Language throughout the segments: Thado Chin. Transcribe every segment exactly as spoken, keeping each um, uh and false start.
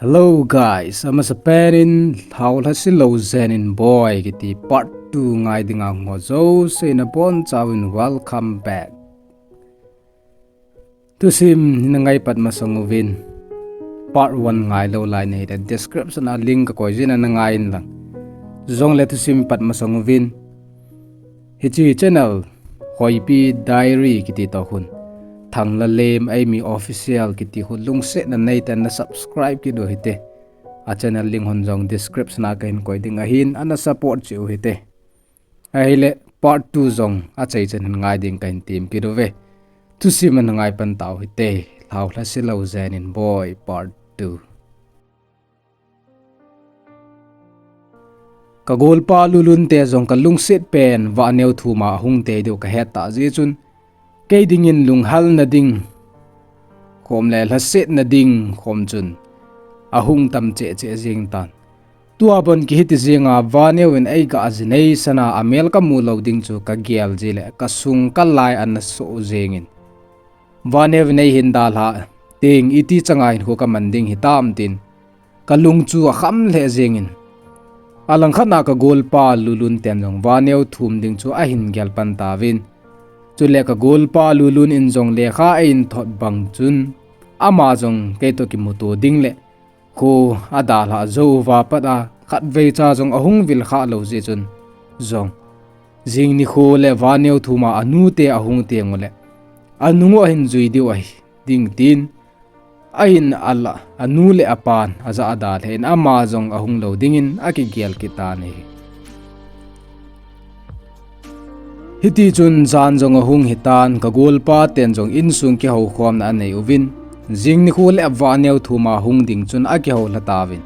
Hello guys, amasapen in Lhao Lhasi Lou Jen in Boi kiti part two ngai dinga hung ho jouse nabonchauvin welcome back. Thusim hi nangai pat masang uvin part one ngailou lai nahi le description a link kakoi jin ana ngai in lang. Jongle thusim hi pat masang uvin hiche channel Hoipi Diary kiti toh khun Thanglalem Eimi Official kiti khu lungsetna neitah in na subscribe kit u hite. A channel link hon jong description a kahin koi ding ahin, ana support cheh u hite. Ahile part two jong achaichan hin ngai ding kahin tem kit uve. Thusim ana ngai pan tau hite. Lhao Lhasi Lou Jen in Boi part two. Ka golpa Lulun te jong kalungset pen Vahneo thum a ahung tei diu kahet tah jeh chun, kei dingin lunghalna ding khom le lhasetna ding khom chun ahung tam cheh cheh jeng tan. Tua bon kihiti jenga Vahneo in eiga jinei sana amel kamu lou ding chu kagel jeh le kasung kalai ana soh jengin, Vahneo in eihin dalha teng iti changa hinkho kaman ding hitam tin kalung chu akham lheh jengin, alangkhat a ka golpa Lulun ten jong Vahneo thum ding chu ahin gel pan tauvin. Chule ka golpa Lulun in jong lekha eihin thot bang chun, ama jong keitoh kimuto ding le kho adalhah jou uva pat a khatvei cha jong ahung vil khah lou jeh chun jong, jing nikho le Vahneo thum a anute ahung teng ule anung u ahin jui diu ahi ding tin, ahin ala, anu le apan aja adalhah in ama jong ahung lou dingin akigel kit tan ahi. Hiti chun jan jong ahung hitan, ka golpa ten jong insung kihoukhomna anei uvin, jing nikho le Vahneo thum a hung ding chun akihou lha tauvin.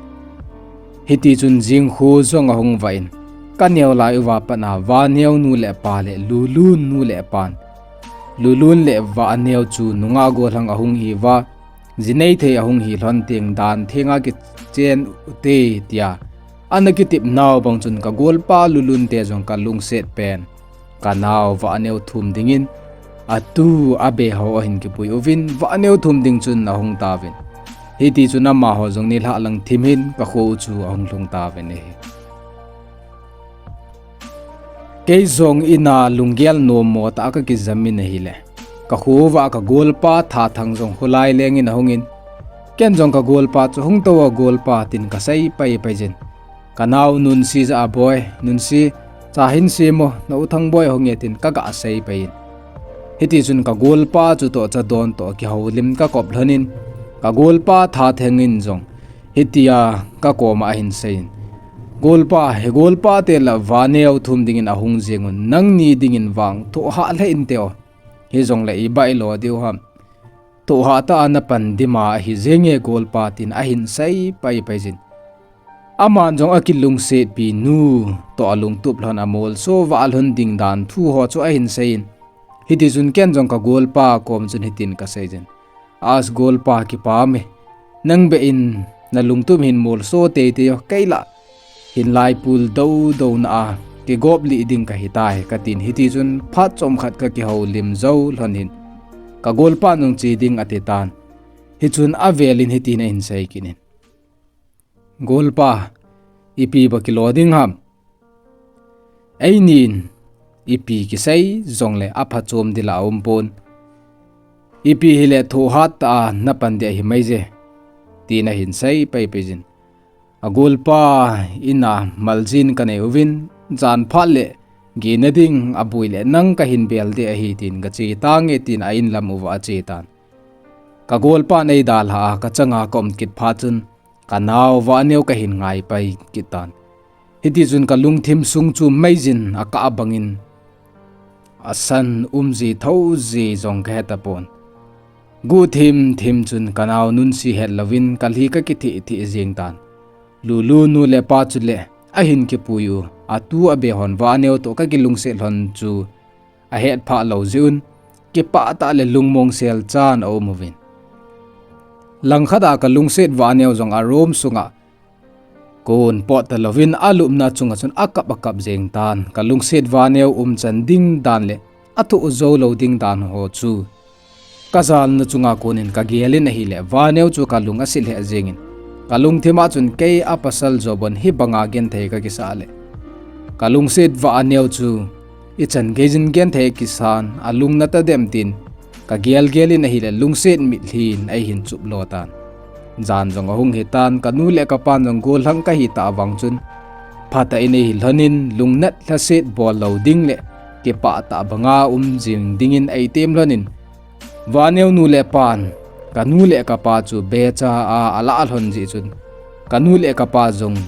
Hiti chun jing kho jong ahung vah in, kaneo lai uva pat a Vahneo nu le apa le Lulun nu le apan, Lulun le Vahneo chu nungah gollhang ahung hiuva, jinei thei ahung hi lhon teng dan thenga kichen ute tia ana kitep nau bang chun ka golpa Lulun te jong kalungset pen, kanao Vahneo thum dingin atu abe ho ahin kipui uvin, Vahneo thum ding chun ahung tauvin. Hiti chun amaho jong nilhah lang thim hin ka kho u chu ahung lhung tauvin ahi. Kei jong ina lunggel nommo tah a kakijamin ahile, ka kho uva ka golpa Thathang jong kholai lengin ahungin, ken jong ka golpa chu, hung tou o golpa, tin kasei paipai jin. Kanao Nunsi jah a, Boi, Nunsi, cha hin sem o, na u Thangboi ahung e, tin kaga sei pai in. Hiti chun ka golpa chutoh chadon toh kihoulim kakop lhonin, ka golpa Thathang in jong hitia kakoma ahin seiyin, Golpa, hi golpa te la Vahneo thum dingin ahung jengun, nangni dingin vang thohhah lheh inte o. Hijongle ibailo diu ham. Thohhah tah a napan dima ahi jenge golpa, tin ahin sei paipai jin. Aman jong akilungsetpi nu toh alungtup lhon, amolso vah lhon ding dan thu ho chu ahin seiyin. Hiti chun ken jong ka golpa kom chun hitin kasei jin. As golpa, kipah e. Nang beh in nalungtup hin molso teitei o, kei la hinlai pul doudouna a kigop lih ding kahitai, katin hiti chun phat chomkhat kakihoulim jou lhon hin ka golpan jong che ding ati tan. Hichun avelin hitin ahin sei kit in. Golpa, ipi bou kilo ding ham. Einin ipi kisei jongle aphachom dila aumpon. Ipi hile thohhat tah a napan ding ahi maije, tin ahin sei paipai jin. A golpa ina maljin kanei uvin, jan phat le gena ding aboi le nang kahin bel ding ahi, tin kache tange, tin a inlam uva ache tan. Ka golpan eidalha a kachanga kaum kit phat chun, kanao Vahneo kahin ngai pai kit tan. Hiti chun kalungthim sung chu meijin akah bangin asan umji thouji jong kahe tapon. Guhthim thim chun kanao Nunsi hetlouvin kalhi kakithih thih jeng tan. Lulu nu le pa chule ahin kipui u, atu abe hon Vahneo toh kakilungset lhon chu ahet phah lou jeh un, kipah tah le lungmong sel chan aum uvin. Langkhat a kalungset Vahneo jong a room sunga kon pot talouvin alupna chunga chun akap akap jeng tan. Kalungset Vahneo umchan ding dan le athoh jou lou ding dan ho chu kajalna chunga konin kagel in ahile, vaneo chu kalung asit lheh jengin, kalungthim a chun kei apasal Job in hibanga genthei kakisah le, kalungset vaneo chu ichan geijin genthei kisan, alungna tadem tin kagel gel in ahile, lungset mitlhin eihin chup lo tan. Jan jong ahung hitan, kanu le kapan jong gollhang kahi tah vang chun, phatah in eihil lhonin, lungnat lhaset bol lou ding le kipah tah banga um jing dingin eitem lhonin, vaneo nu le pan kanu le kapa chu becha a alah lhon jeh chun, kanu le kapa jong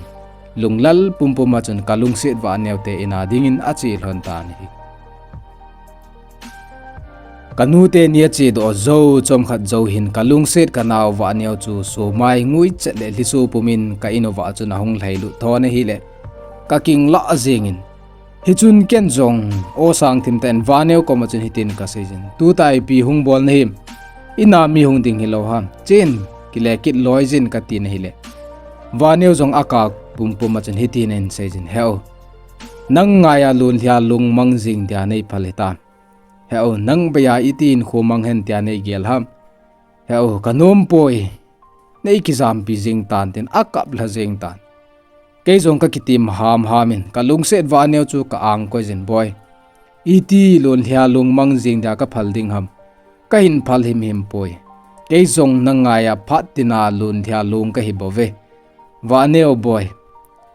lunglal pumpum a chun kalungset vaneo te in a dingin ache lhon tan ahi. Kanu teni ache doh jou chomkhat jou hin kalungset kanao vaneo chu somai nguichat le lhiso pumin ka in uva chun ahung lhailut thon ahile, kaking lah jengin, hichun ken jong aw sangthim tah in vaneo koma chun hitin kaseijin, tuta ipi hung bol nahim, in a mi hung ding hilou ham, chen kile kit loi jin, katin ahile, vaneo jong akak pumpum a chun hitin ahin seijin, Heu, nang ngaiya lunlhia lungmang jing dia neiphal hitam? Heu, nang beiya itin khomang hen tia neigel ham? Heu, kanom poi, neikijampi jing tan, tin akap lha jeng tan. Kei jong kakitim hamham in kalungset vaneo chu ka-ang koi jin, Boi, iti lunlhia lungmang jing dia kaphal ding ham? Kahin phal himhim poi. Kei jong nang ngaiya phat tina lunlhia lung kahi bouve. Vaneo boi,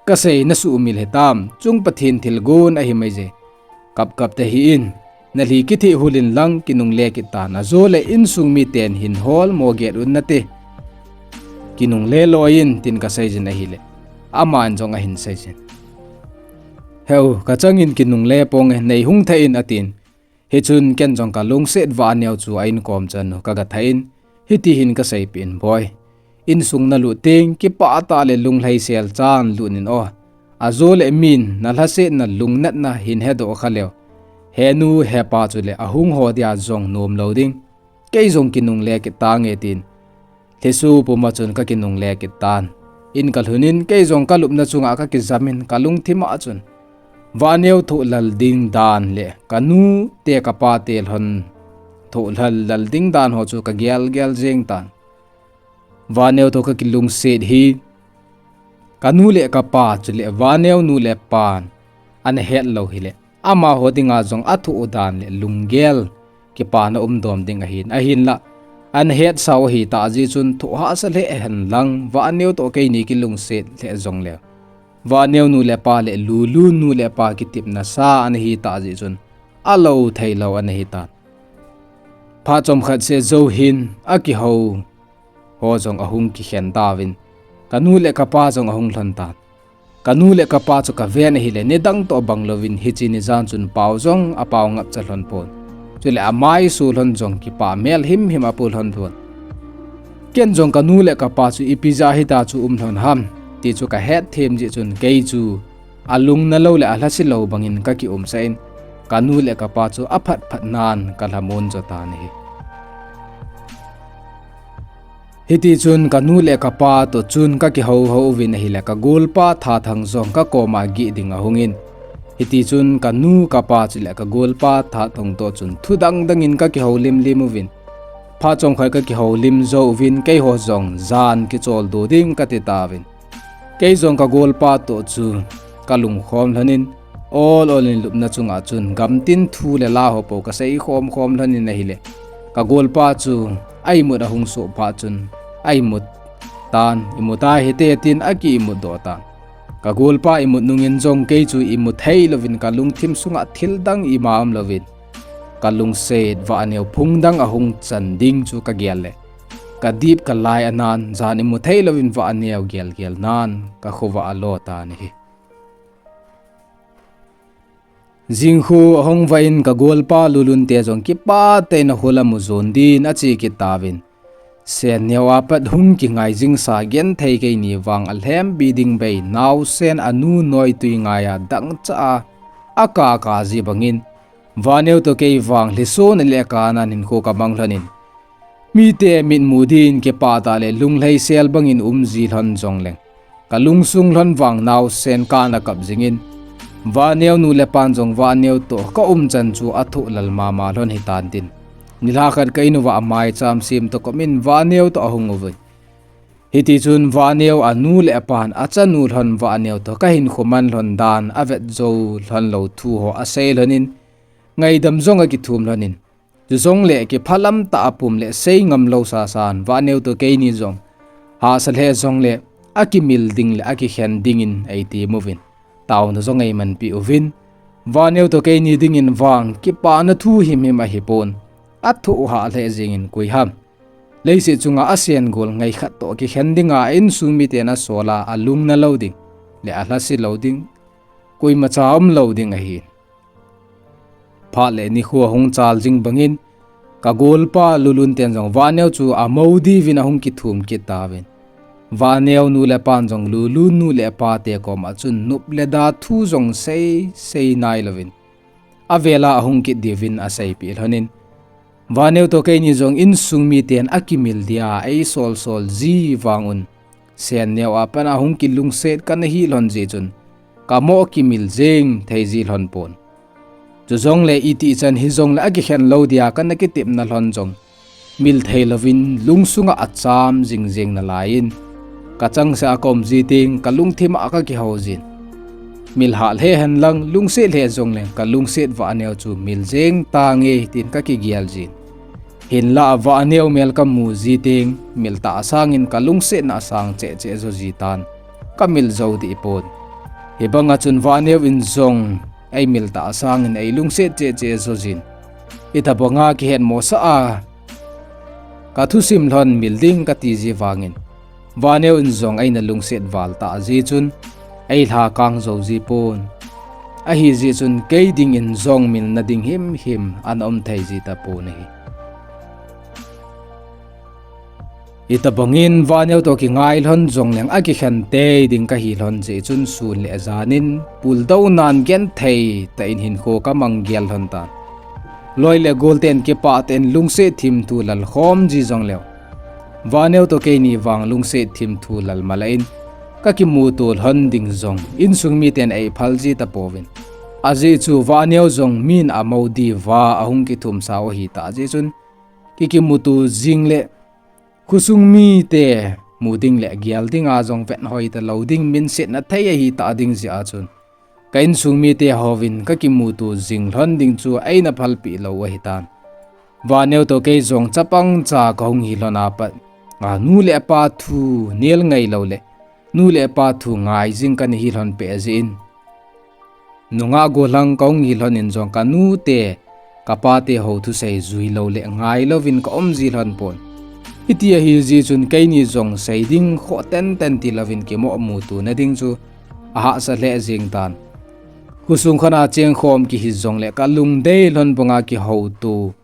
kasei nasuhmil hitam, chung Pathen thilgon ahi maije. Kapkap tahih in, nalhi kitheh hul in lang kinungle kit tan, ajole insung miten hin hol mo get un nate. Kinungle loi in, tin kaseijin ahile, aman jong ahin seijin, Heu, kachangin kinungle ponge, neihung thah in, atin. Hichun ken jong kalungset vaneo chu a-in kom chan u kagathah in, hiti hin kaseipeh in, Boi, insung nalut teng kipah tah le lunglhaisel chan lut in aw, ajole min nalhasetna lungnatna hin hedoh kha leu, henu hepa chule ahung ho dia jong nom lou ding. Kei jong kinungle kit tange, tin lhiso puma chun kakinungle kit tan. In kalhun in kei jong kalupna chunga kakijam in kalungthim a chun vaneo thohlal ding dan le kanu te kapa te lhon thohlal lal ding dan ho chu kagel gel jeng tan. Vaneo toh kakilungset hi kanu le kapa chule vaneo nu le pan ana het lou hile, amaho dinga jong athoh dan le lunggel kipana umdom ding ahin, ahinla ana hetsau ahitah jeh chun thoh hahsa lheh hen lang, vaneo toh keini kilungset lheh jongleu, vaneo nu le pa le lulun nu le pa kitepna sa ana hitah jeh chun alou theilou ana hitan. Phat chomkhat seh jou hin akihou ho jong ahung kikhen tauvin, kanu le kapa jong ahung lhon tan. Kanu le kapa chu kaven ahile, nidang toh bang louvin hiche nijan chun pao jong apao ngapcha lhon pon, chule amaisu lhon jong kipah mel himhim apu lhon pon. Ken jong kanu le kapa chu ipi jeh a hita chu um lhon ham ti chu kahet them jeh chun kei chu alungna lou le alhase lou bangin kakiumsah in, kanu le kapa chu aphat phatnan kalhamon jo tan ahi. Hitichun kanu le kapa toh chun kakihou hou uvin ahile, kagolpa Thathang jong kakoma geh ding ahungin, hitichun kanu kapa chule kagolpa Thathang toh chun thudang dangin kakihoulim lim uvin, phat chomkhat kakihoulim jou uvin, keiho jong jan kicholdo ding kati tauvin, kei jong kagolpa toh chu kalungkhom lhonin, ol olin lupna chunga chun gamtin thu le la ho pou kasei khom khom lhonin ahile, kagolpa chu a-imut ahung soh phat chun a-imut tan, imut ahite tin aki-imut doh tan. Kagolpa imut nungin jong kei chu imu thei louvin kalungthim sunga thildang ima um louvin, kalungset vahneo phung dang ahung chan ding chu kagel le, kadip kalai anan, jan imu thei louvin vahneo gelgel nan kakhova alo tan ahi. Jingkhu ahung vah in kagolpa Lulunte jong kipah tah in ahol amu jon din ache kit tauvin, senneo apat hung kingai jingsa genthei keini vang alhembi ding bei naosen anu noitwi ngaiya dangchah a akaka ji bangin, vahneo toh kei vang lhisona le kana hinkho kamang lhonin, mite mitmu din kipah tah le lunglhaisel bangin umji lhon jongleng, kalungsung lhon vang naosen kana kap jingin, Vaneo nu le pan jong Vaneo toh ka umchan chu athoh lal mama lhon hitan tin, nilhah khat ka in uva amaicham sem toh kom in Vaneo toh ahung uvin. Hitichun Vaneo anu le apan achanu lhon Vaneo toh ka hinkho man lhon dan avet jou lhon lou thu ho asei lhon in, ngaidam jong akithum lhon in, chujongle kiphalam tah a pum le sei ngam lou sasan Vaneo toh keini jong hahsa lheh jongle akimil ding le akikhen dingin eiti uvin, taona jong eimanpi uvin. Vaneo toh keini dingin vang kipana thu himhim ahipon, athoh hah lheh jengin koi ham, leiset chunga asen gol ngai khat toh kikhen dinga insung miten asol a alungna lou ding le alhase lou ding, koimacha umlou ding ahi. Phat le nikho ahung chal jing bangin, ka golpa Lulun ten jong Vaneo chu amou diuvin ahung kithum kit tauvin. Vaneo nu le pan jong Lulun nu le pate koma chun nop le da thu jong sei sei nai louvin, avela ahung kit diuvin aseipeh lhon in, Vaneo toh keini jong insung miten akimil dia eisol sol ji vang un, Senneo a pat ahung kilungset kana hi lhon jeh chun, kamo kimil jeng thei ji lhon pon. Chujongle itichan hijongle akikhen lou dia kana kitepna lhon jong, mil thei louvin lungsunga acham jing jeng nalaiyin, kachangseh a ka um ji teng kalungthim a kakihou jin. Mil hah lheh hen lang, lungset lheh jongle kalungset Vaneo chu mil jeng tange tin kakigel jin. Hinlah Vaneo mel kamu ji teng, mil tah sangin kalungsetna asang cheh cheh jo jitan, kamil jou deh pon. Hibanga chun Vaneo in jong eimil tah sangin eilungset cheh cheh jo jin. Itobanga kihetmosah a kathusim lhon mil ding kati ji vangin, Vaneo in jong eina lungset val tah ji chun, eilha kang jou ji pon. Ahijeh chun kei dingin jong milna ding himhim ana um thei ji tapon ahi. Hitobangin Vaneo toh kingai lhon jongleng akikhen tei ding kahi lhon jeh chun sun le janin puldounan genthei tah in hinkho kamang gel lhon tan. Loi le gol ten kipah tah in lungset thimthu lal khom ji jongleu, Vaneo toh keini vang lungset thimthu lal mala in, kakimuto lhon ding jong insung miten eiphal ji tapouvin. Ajeh chu Vaneo jong min amou diuva ahung kithumsau ahitah jeh chun, kikimuto jing le khosung mite mu ding le gel dinga jong vet hoi talou ding, minsetna thei ahitah ding jeh a chun, ka insung mite hovin kakimuto jing lhon ding chu eina phalpeh lou ahitan. Vaneo toh kei jong chapang cha kahung hi lhon apat, anu le apa thu nel ngai lou le, nu le pa thu ngai jing kana hi lhon peh jeh in, nungah gollhang kahung hi lhon in jong kanute, kapate hou thusei jui lou le ngai louvin ka um ji lhon pon. Hiti ahi jeh chun keini jong sei ding khoh tenten tilouvin kimoh muto na ding chu ahahsa lheh jeng tan. Khosung khona chengkhom kihi jongle kalungdei lhon banga kihouto,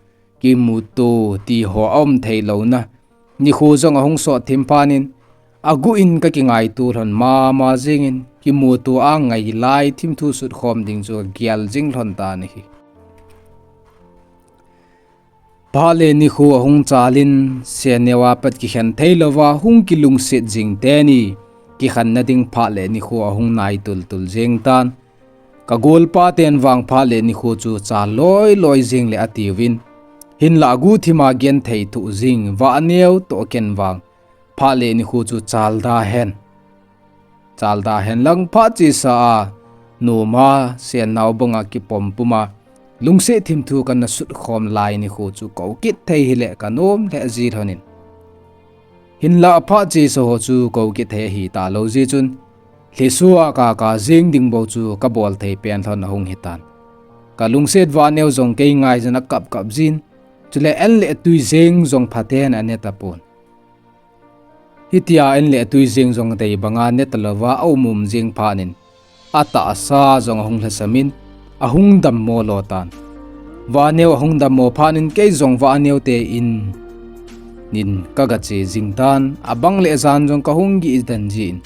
kimuto ti ho aum thei louna nikho jong ahung sot thim phat in, aguh in kakingaito lhon mama jengin, kimuto a ngai lai thimthu sutkhom ding chu agel jing lhon tan ahi. Phat le nikho ahung chal in, Senneo a pat kikhen thei louva hung kilungset jing teni, kikhenna ding phat le nikho ahung nai tultul jeng tan. Ka golpa ten vang phat le nikho chu chal loi loi jeng le atiuvin, hinlah guhthima genthei thoh jing Vaneo toh ken vang phat le nikho chu chal da hen. Chal da hen lang phat chesa a, noma Sennao banga kipom puma lungset thimthu kana sutkhom lai nikho chu kou kit thei hile kanom lheh ji lhon in, hinlah phat chesa ho chu kou kit thei ahi talou jeh chun, lhisua kaka jeng ding bou chu kabol thei pen lhon ahung hitan. Kalungset Vaneo jong kei ngai jin akap kap jin, chule an le tui jeng jong phaten ane tapon. Hitia an le tui jeng jong dei banga ne talouva aum um jeng phat in, atahsa jong ahung lhasam in, ahung dammo lo tan. Vaneo ahung dammo phat in kei jong Vaneo te in in kaga che jing tan, abang le jan jong kahung gih den jin,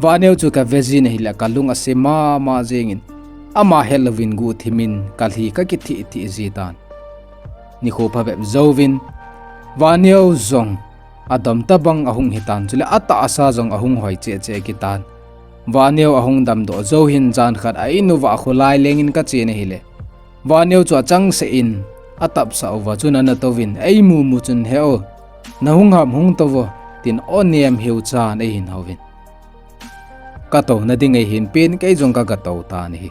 Vaneo chu kave jin ahile kalung ase mama jengin, ama het louvin guhthim in kalhi kakithih thih ji tan. Nikho phabep jouvin, Vaneo jong adom tabang ahung hitan, chule atahsa jong ahung hoi cheh cheh kitan. Vaneo ahung damdoh jou hin jan khat a in uva kholai lengin kachen ahile, Vaneo chu achangseh in atapsah uva chun ana touvin, eimu mu chun, "He o, nahung ham, hung tou vo," tin o nem hiu chan eihin houvin. Katouna ding eihin pen, kei jong ka, katou tan ahi.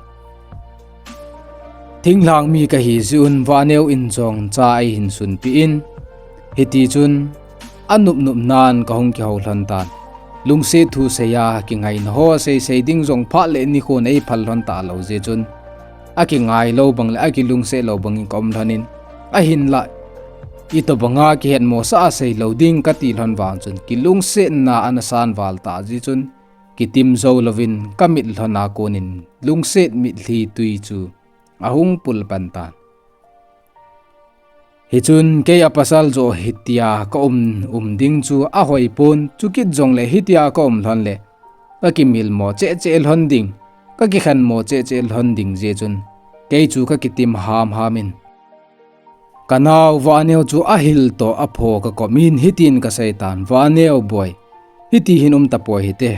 Thinglhang mi kahi jeh un Vaneo in jong cha eihin sunpeh in, hiti chun anop nop nan kahung kihou lhon tan. Lungset thu seiya kingaina ho seisei ding jong phat le nikho eiphal lhon talou jeh chun, akingai lou bang le akilungset lou bangin kaum lhon in, ahinlah itobanga kihetmosah a seilou ding kati lhon vang chun, kilungsetna ana san val tah jeh chun, kitim jou louvin kamit lhon a konin lungset mitlhi tui chu ahung pul pan tan. Hichun kei a pasal joh hitia kaum, um ding chu ahoi pon, chukit jongle hitia kaum lhon le kakimilmo cheh cheh lhon ding, kakikhenmo cheh cheh lhon ding jeh chun, kei chu kakitim ham ham in, kanao Vaneo chu ahil toh apho kakom in hitin kasei tan, "Vaneo boi, hiti hin um tapoi hite.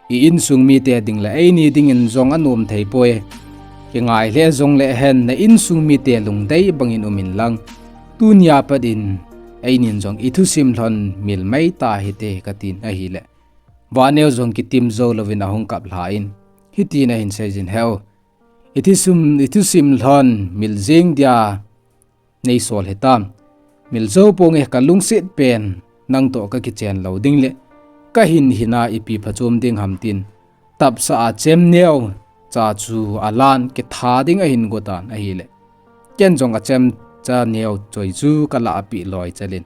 I insung mite ding le eini dingin jong anom thei poi. Kingai lheh jongle hen, na insung mite lungdei bangin um in lang, tunia pat in einin jong ithusim lhon mil mai ta hite," katin ahile, Vaneo jong kitim jou louvin ahung kap lhan, hitin ahin seijin, "He o, ithusim, ithusim lhon mil jing dia neisol hitam. Mil jou ponge, kalungset pen nang toh kakichen lou ding le kahin hina ipi phachom ding ham," tin tapsah a chem neo cha chu alan kitha ding ahin go tan ahile, ken jong achemcha neo choi chu kalah peh loi chalin,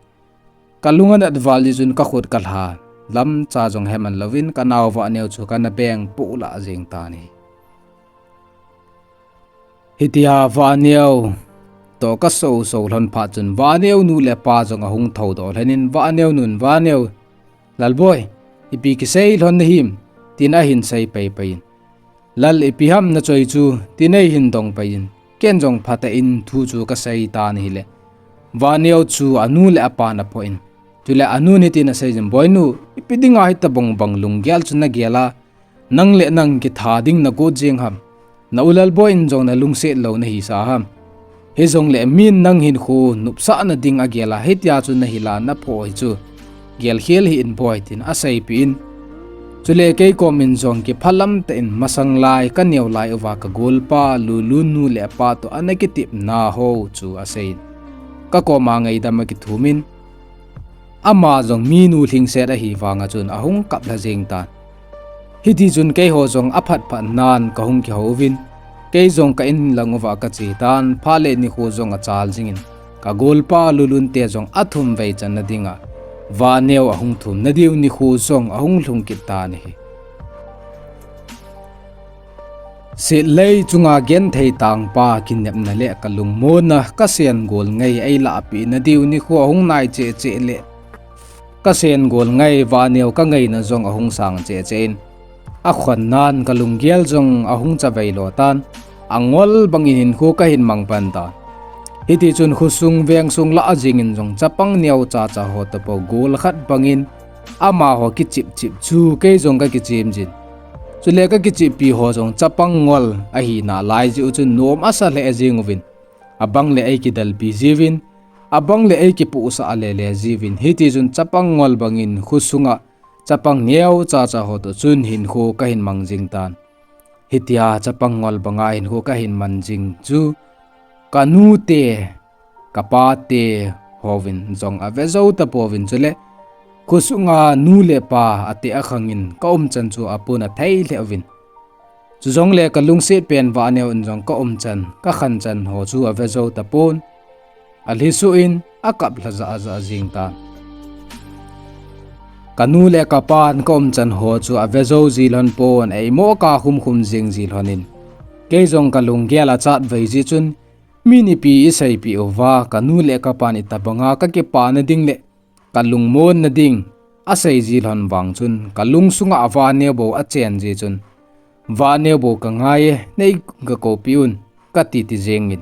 kalung anat val jeh chun kakhut kalha lam cha jong heman louvin kanao Vaneo chu kana beng poh lah jeng tan ahi. Hitia Vaneo toh kasou sou lhon phat chun Vaneo nu le pa jong ahung thoudoh lhon in, Vaneo nun, "Vaneo, Lalboi, ipi kisei lhon nahim?" tin ahin sei pai pai in, "Lal, ipi ham nachoi chu?" tin eihin dong pai in, ken jong phatah in thu chu kasei tan ahile, Vaneo chu anu le apan aphoh in, chule anun hitin aseijin, "Boinu, ipi dinga hitobang bang lunggel chu nagel a, nang le nang kitha ding nagot jeng ham? Na u Lalboi in jong nalungset lou nahisah ham? Hijongle min nang hinkho nopsahna ding agel a hitia chu nahil a naphoh hi chu, gelkhel hih in boi," tin aseipeh in, chule kei komin jong kiphalam tah in masang lai kaneo lai uva kagolpa Lulun nu le apa toh ana kitepna ho chu asei in, kakoma ngaidam akithum in, ama jong minu lhingset ahi vanga chun ahung kap lha jeng tan. Hiti chun keiho jong aphat phat nan kahung kihou uvin, kei jong ka in lang uva kache tan, phat le nikho jong achal jingin, kagolpa Lulun te jong athum vei channa dinga Vaneo ahung thumna diu nikho jong ahung lhung kit tan ahi. Setlei chunga genthei tangpa kinepna le kalungmonna, kasen gol ngai eilahpeh na diu nikho ahung nai cheh cheh le, kasen gol ngai Vaneo kangaina jong ahung sang cheh cheh in, akhonnan kalunggel jong ahung chavei lo tan, angol bangin hinkho kahin mang pan tan. Hiti chun khosung vengsung lah jingin jong chapang neo chacha ho toh po gol khat bangin amaho kichep chep chu kei jong kakichem jin. Chule kakicheppi ho jong chapang ngol ahi nalai jeh u chun nom asa lheh jing uvin, abang le eikidalpi jiuvin, abang le eikipohsah le le jiuvin. Hiti chun chapang ngol bangin khosunga chapang neo chacha ho toh chun hinkho kahin mang jing tan. Hitia chapang ngol banga hinkho kahin man jing chu, kanu te, kapa te hovin jong ave jou tapouvin, chule khosunga nu le pa ate akhangin kaumchan chu apon athei lheh uvin. Chujongle kalungset pen Vaneo in jong kaumchan, kakhanchan ho chu ave jou tapon. Alhi suh in akap lha jah jah jing tan. Kanu le kapan kaumchan ho chu ave jou ji lhon pon, eimo kakhum khum jing ji lhon in, kei jong kalunggel achat vei jeh chun, min ipi eiseipeh uva, kanu le kapan itobanga kakipana ding le kalungmonna ding asei ji lhon vang chun, kalung sunga Vaneo bou achen jeh chun, Vaneo bou kangai e, nei gakoupeh un, kati ti jengin.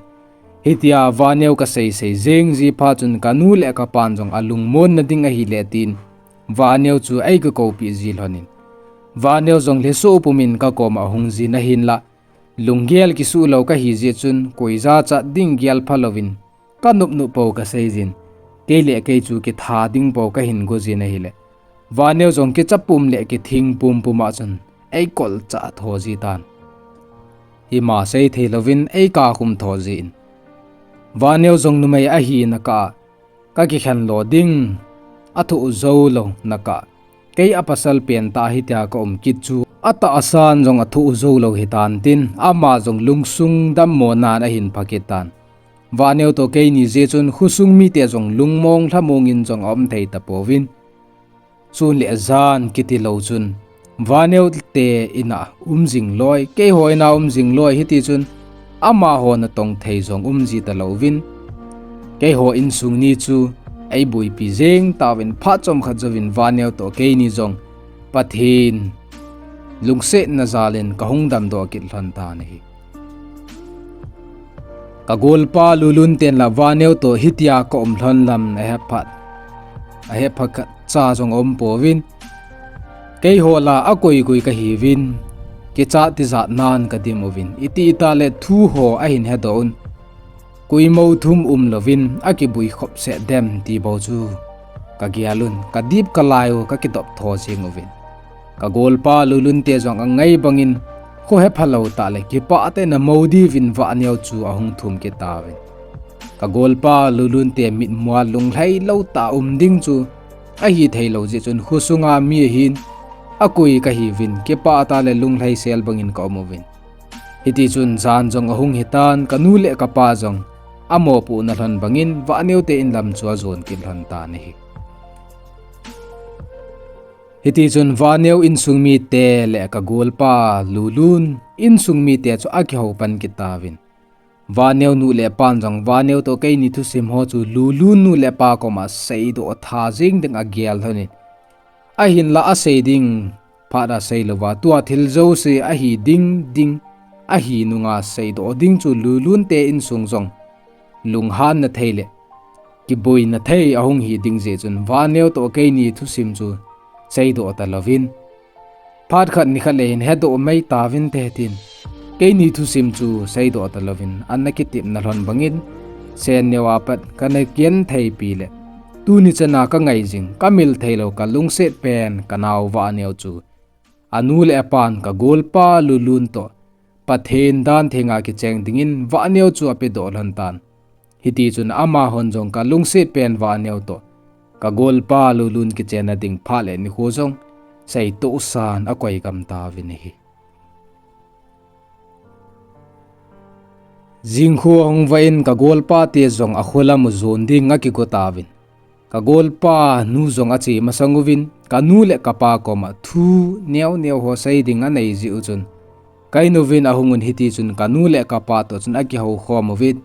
Hitia Vaneo kasei sei jeng ji phat chun kanu le kapan jong alungmonna ding ahile tin, Vaneo chu eigakoupeh ji lhon in, Vaneo jong lhesoh pumin kakoma ahung jin ahinla, lunggel kisuh lou kahi jeh chun, koi jachat ding gel phalouvin, kanop nop pou kasei jin, kei le kei chu kitha ding pou kahin go jin ahile, Vaneo jong kicha pum le kithing pum pum a chun eikolchah tho jitan. Ima sei thei louvin eikakhum tho jin. Vaneo jong numei ahina kah a, kakikhen lo ding athoh jou louna kah a, kei apasal pentah hitia kaum kit chu atahsan jong athoh jou lou hitan tin, ama jong lungsung dammo nan ahin pha kit tan. Vaneo toh keini jeh chun khosung mite jong lungmong lhamongin jong aum thei tapouvin. Sun le jan kiti lou chun, Vaneo te ina um jing loi, keiho ina um jing loi, hiti chun amaho natong thei jong um ji talouvin, keiho insung ni chu eiboipi jeng tauvin, phat chomkhat jouvin Vaneo toh keini jong Pathen lungsetna jalin kahung damdoh kit lhon tan ahi. Kagolpa Lulun tenla Vaneo toh hitia kaum lhon lam ahephat, ahephat khatcha jong aum pouvin. Keiho la akoi koi kahiuvin, kichat tijat nan kadim uvin, iti itale thuho ahin hedoh un. Koi mou thum umlouvin akibui khop set dem ti bou chu kagel un, kadip kalai u kakidop tho jeng uvin. Kagolpa Lulun te jong angai bangin, kho hephalou tah le kipah tah in amou diuvin Vaneo chu ahung thum kit tauvin. Kagolpa Lulun te mitmua lunglhai lou tah um ding chu ahithei lou jeh chun khosunga mi ahin, akoi kahiuvin, kipah tah le lunglhai sel bangin kaum uvin. Hiti chun jan jong ahung hitan, kanu le kapa jong amopohna lhon bangin Vaneo te in lam chu ajon kit lhon tan ahi. Hiti chun Vaneo insung mite le kagolpa Lulun insung mite chu akihou pan kit tauvin. Vaneo nu le pan jong Vaneo toh keini thusim ho chu Lulun nu le pa koma seidoh tha jeng ding agel lhonin. Ahinla asei ding phat a seilouva, tua thil jouse ahi ding ding, ahi nunga seidoh ding chu Lulun te insung jong lunghanna thei le kiboina thei ahung hi ding jeh chun Vaneo toh keini thusim chu seidoh talouvin. Phat khat ni khat le hin hedoh mai tauvinte tin, keini thusim chu seidoh talouvin, ana kitepna lhon bangin, sen neo a pat kana gentheipi le, tuni chana kangai jing, kamil theilou kalungset pen kanao Vaneo chu anu le apan kagolpa Lulun toh Pathen dan thenga kicheng dingin Vaneo chu apedoh lhon tan. Hiti chun amahon jong kalungset pen Vaneo toh kagolpa Lulun kichenna ding phat le nikho jong seitohsan akoi gam tauvin ahi. Jingkho ahung vah in kagolpa te jong akholam u jon ding akigo tauvin. Kagolpa nu jong ache masang uvin, kanu le kapa koma thu neo neo ho sei ding anei jeh u chun, ka in uvin ahung un hiti chun kanu le kapa toh chun akihou khom uvin.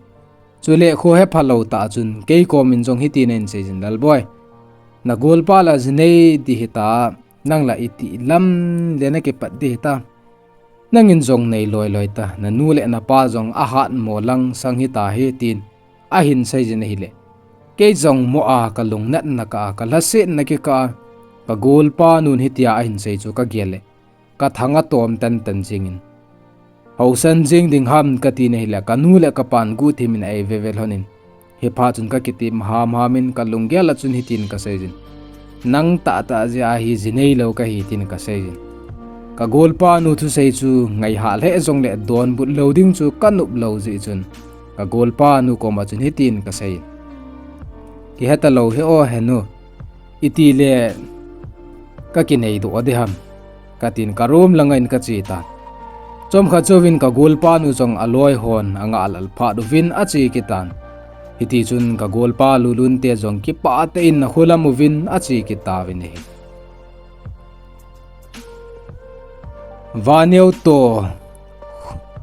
Chule kho hephalou tah chun kei komin jong hitin ahin seijin, Lalboi, nagolpa la jinei ding hita, nang la iti lam le nakipat ding hita. Nangin jong nei loi loi ta, nanu le napa jong ahatmo lang sang hita hi, tin ahin seijin ahile, kei jong mo a kalungnatna kah a, kalhasetna kikah a, kagolpa nun hitia ahin sei chu kagel le, kathang atom tantan jingin, housan jing ding ham katin ahile, kanu le kapan guhthimin a-ei veve lhonin, hiphat chun kakitep hamham in kalunggel a chun hitin kaseijin, nang tahtah jeh a hi jineilou kahi, tin kaseijin. Kagolpa nu thusei chu ngaihah lheh jongle donbut lou ding chu kanop lou jeh chun, kagolpa nu koma chun hitin kasei, kihetalou hih o henu, itile kakinei doh ding ham, katin karoom langa in kache tan. Chomkhat jouvin kagolpa nu jong aloi hon angah lal phat uvin ache kit tan. Hiti chun kagolpa Lulun te jong kipah tah in akholam uvin ache kit tauvin ahi. Vaneo toh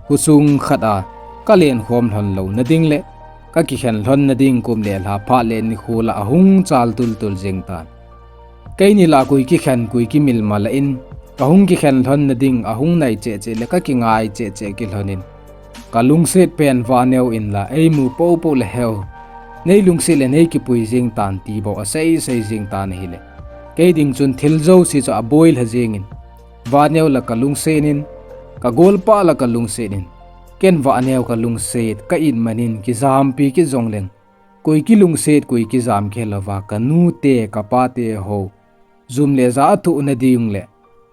khosung khat a kalen khom lhon louna ding le kakikhen lhonna ding kum le lha phat le nikho la ahung chal tultul jeng tan. Keini la koi kikhen koi kimil mala in, kahung kikhen lhonna ding ahung nai cheh cheh le kakingai cheh cheh kit lhonin, kalungset pen Vaneo in la eimu poupou le heu, neilungset le neikipui jeng tan ti bou asei sei jeng tan ahile, kei ding chun thil jouse chu aboi lha jengin, Vaneo la kalungset in, kagolpa la kalungset in, ken Vaneo kalungset ka it man in kijampi kit jongleng, koi kilungset koi kijam kihel louva, kanute kapate ho jum le ja a thoh nadiu le,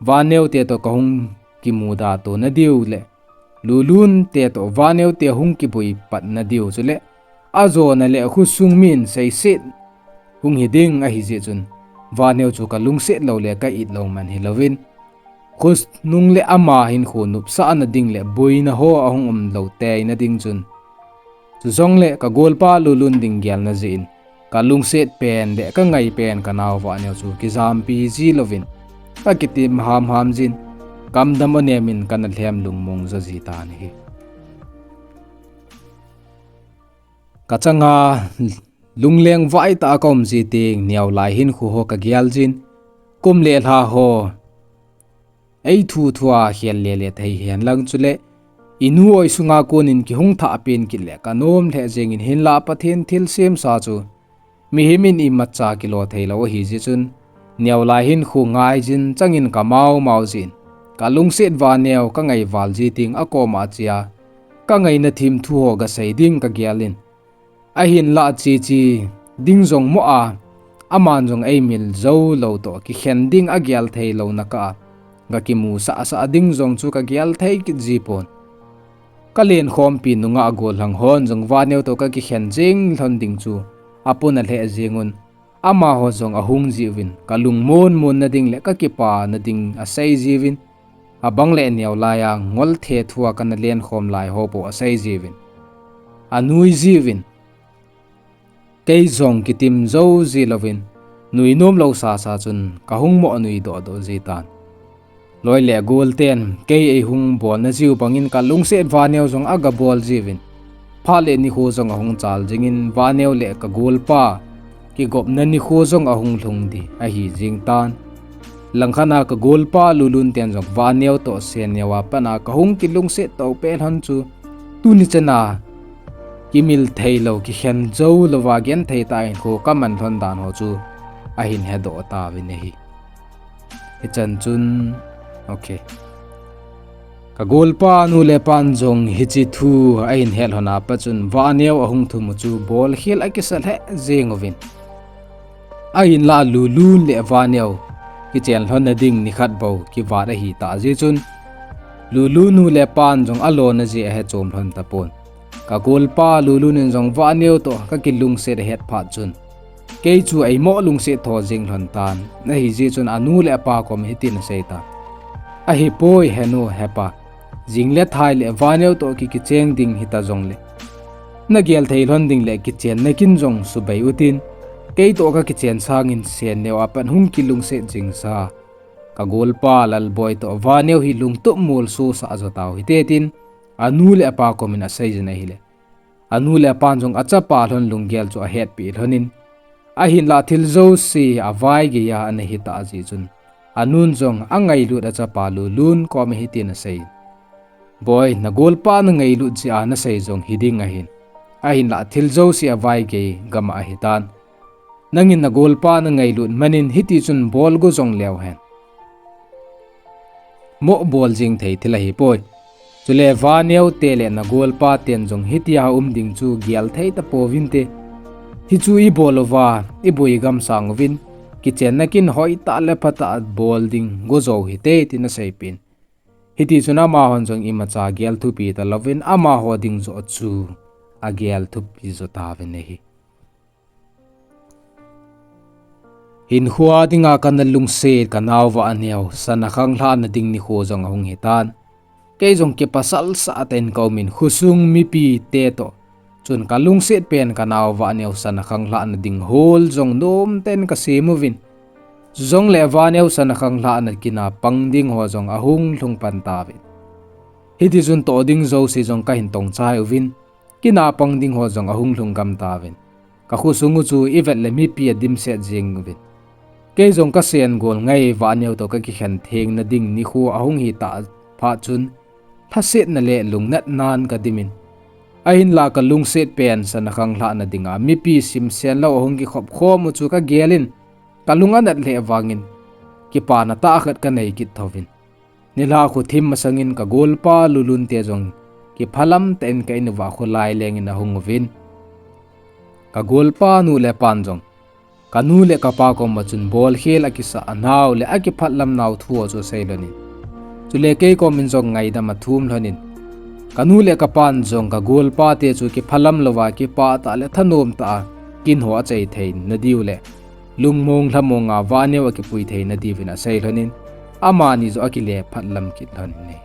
Vaneo te toh kahung kimuda to nadiu le, Lulun te toh Vaneo te hung kiboi pat nadiu chule, ajona le khosung min seiset hung hiding ahi jeh chun, Vaneo chu kalungset lou le ka it lou man hilouvin, khonung le ama hinkho nopsahna ding le boina ho ahung um lou teina ding chun, chujongle kagolpa Lulun ding gelna jeh in, kalungset pen le kangai pen kanao Vaneo chu kijampi ji louvin, kakitim hamham jin, kamdam anem in kana lhem lungmong jo ji tan ahi. Kachanga lungleng vaitah a kaum ji teng, neolai hinkho ho kagel jin, kum le lha ho eithu thua khel lele thei hen lang chule, inu oi sunga konin kihung thah pen kit le kanom lheh jengin, hinlah Pathen thilsemsa chu mihem in imacha kilo theilou ahi jeh chun, neolai hinkho ngai jin changin kamau mau jin, kalungset Vaneo kangai val ji teng akoma achea, kangaina thim thu ho gasei ding kagel in, ahinlah cheche ding jong mo a, aman jong eimil jou lou toh kikhen ding agel theilouna kah a, gakimusah sah ding jong chu kagel thei kit ji pon. Kalenkhompi nungah gollhang hon jong Vaneo toh kakikhen jeng lhon ding chu apona lheh jengun, amaho jong ahung jiuvin, kalungmon monna ding le kakipana ding asei jiuvin, abang le neolai a ngol thethu a kana lenkhom lai ho po asei jiuvin, anui jiuvin, kei jong kitim jou ji louvin, nui nom lou sasa chun kahung mo nui dohdoh ji tan. Loi le gol ten kei eihung bolna jiu bangin kalungset Vaneo jong agabol jiuvin, phat le nikho jong ahung chal jingin, Vaneo le kagolpa kigopna nikho jong ahung lhung ding ahi jing tan. Langkhat a kagolpa Lulun ten jong Vaneo toh Senneo a pat a kahung kilungset to pet lhon chu, tuni chana kimil theilou, kikhen jou louva genthei tah a hinkho kaman lhon dan ho chu ahin hedoh tauvin ahi. Hichan chun, okay, kagolpa nu le pan jong hiche thu ahin het lhon a pat chun, Vaneo ahung thum u chu bolkhel akisa lheh jeng uvin, ahinlah Lulun le Vaneo kichen lhonna ding nikhat bou kivat ahitah jeh chun, Lulun nu le pan jong alona jeh ahechom lhon tapon. Kagolpa Lulun in jong Vaneo toh kakilungset ahet phat chun, kei chu eimo lungset tho jeng lhon tan, ahijeh chun anu le apa kom hitin asei tan. Ahipoi henu hepa, jing le thai le Vaneo toh ki kicheng ding hita jongle, nagel thei lhon ding le kichenna kin jong subei utin, kei toh kakichen sangin Senneo a pat hung kilungset jingsa kagolpa Lalboi toh Vaneo hi lungtup molso sah jo tau hite, tin anu le apa komin asei jin ahile, anu le apan jong achapa lhon lunggel chu ahetpi lhonin, ahinlah thil jouse avaigeiya ana hitah jeh chun, anun jong angailut achapa Lulun koma hitin asei, Boi, nagolpa nangailut jeh a nasei jong hiding ahin, ahinlah thil jouse avaigei gam ahitan. Nangin nagolpa nangailut manin hitichun bol go jong leu hen. Mo bol jing thei thil ahipoi. Chule Vaneo te le nagolpa ten jong hitia um ding chu gel thei tapouvinte. Hichu ibol uva, iboi gam sang uvin, kichenna kin hoitah le phatah bol ding go jou hite, tin aseipin. Hitichun amahon jong imacha gel thupi talouvin, amaho ding joh chu agel thupi jo tauvin ahi. Hinkhoa dinga kana lungset kanao Vaneo sana khanglhahna ding nikho jong ahung hitan. Kei jong kipasal sah tah in kaumin, khosung mipite toh chun kalungset pen kanao Vaneo sana khanglhahna ding hol jong nomtah in kasem uvin, chujongle Vaneo sana khanglhahna kina pang ding ho jong ahung lhung pan tauvin. Hitichun toh ding jouse jong kahin tongchai uvin, kina pang ding ho jong ahung lhung gam tauvin. Kakhosung u chu ivet le mipi adimset jeng uvin, kei jong kasen gol ngai Vaneo toh kakikhen thengna ding nikho ahung hitah phat chun, lhasetna le lungnatnan kadimin, ahinlah kalungset pen sana khanglhahna dinga mipi simsen lou ahung kikhop khom u chu kagelin, kalung anat lheh vangin, kipana tah khat kanei kit thouvin. Nilhah khu thim masangin ka golpa Lulun te jong kiphalam tah in ka in uva kholai lengin ahung uvin. Ka golpa nu le pan jong ka nu le ka pa koma chun bolkhel akisa a nau le akiphatlam nau thu ho chu asei lhonin. Chule kei komin jong ngaidam athum lhonin. Ka nu le ka pan jong ka golpa te chu kiphalam louva kipah tah le thanom tah a kin ho achai thei nadiu le lungmong lhamong a vaneo akipui thei nadiuvin asei lhonin. Amani jong akile phatlam kit lhonin ahi.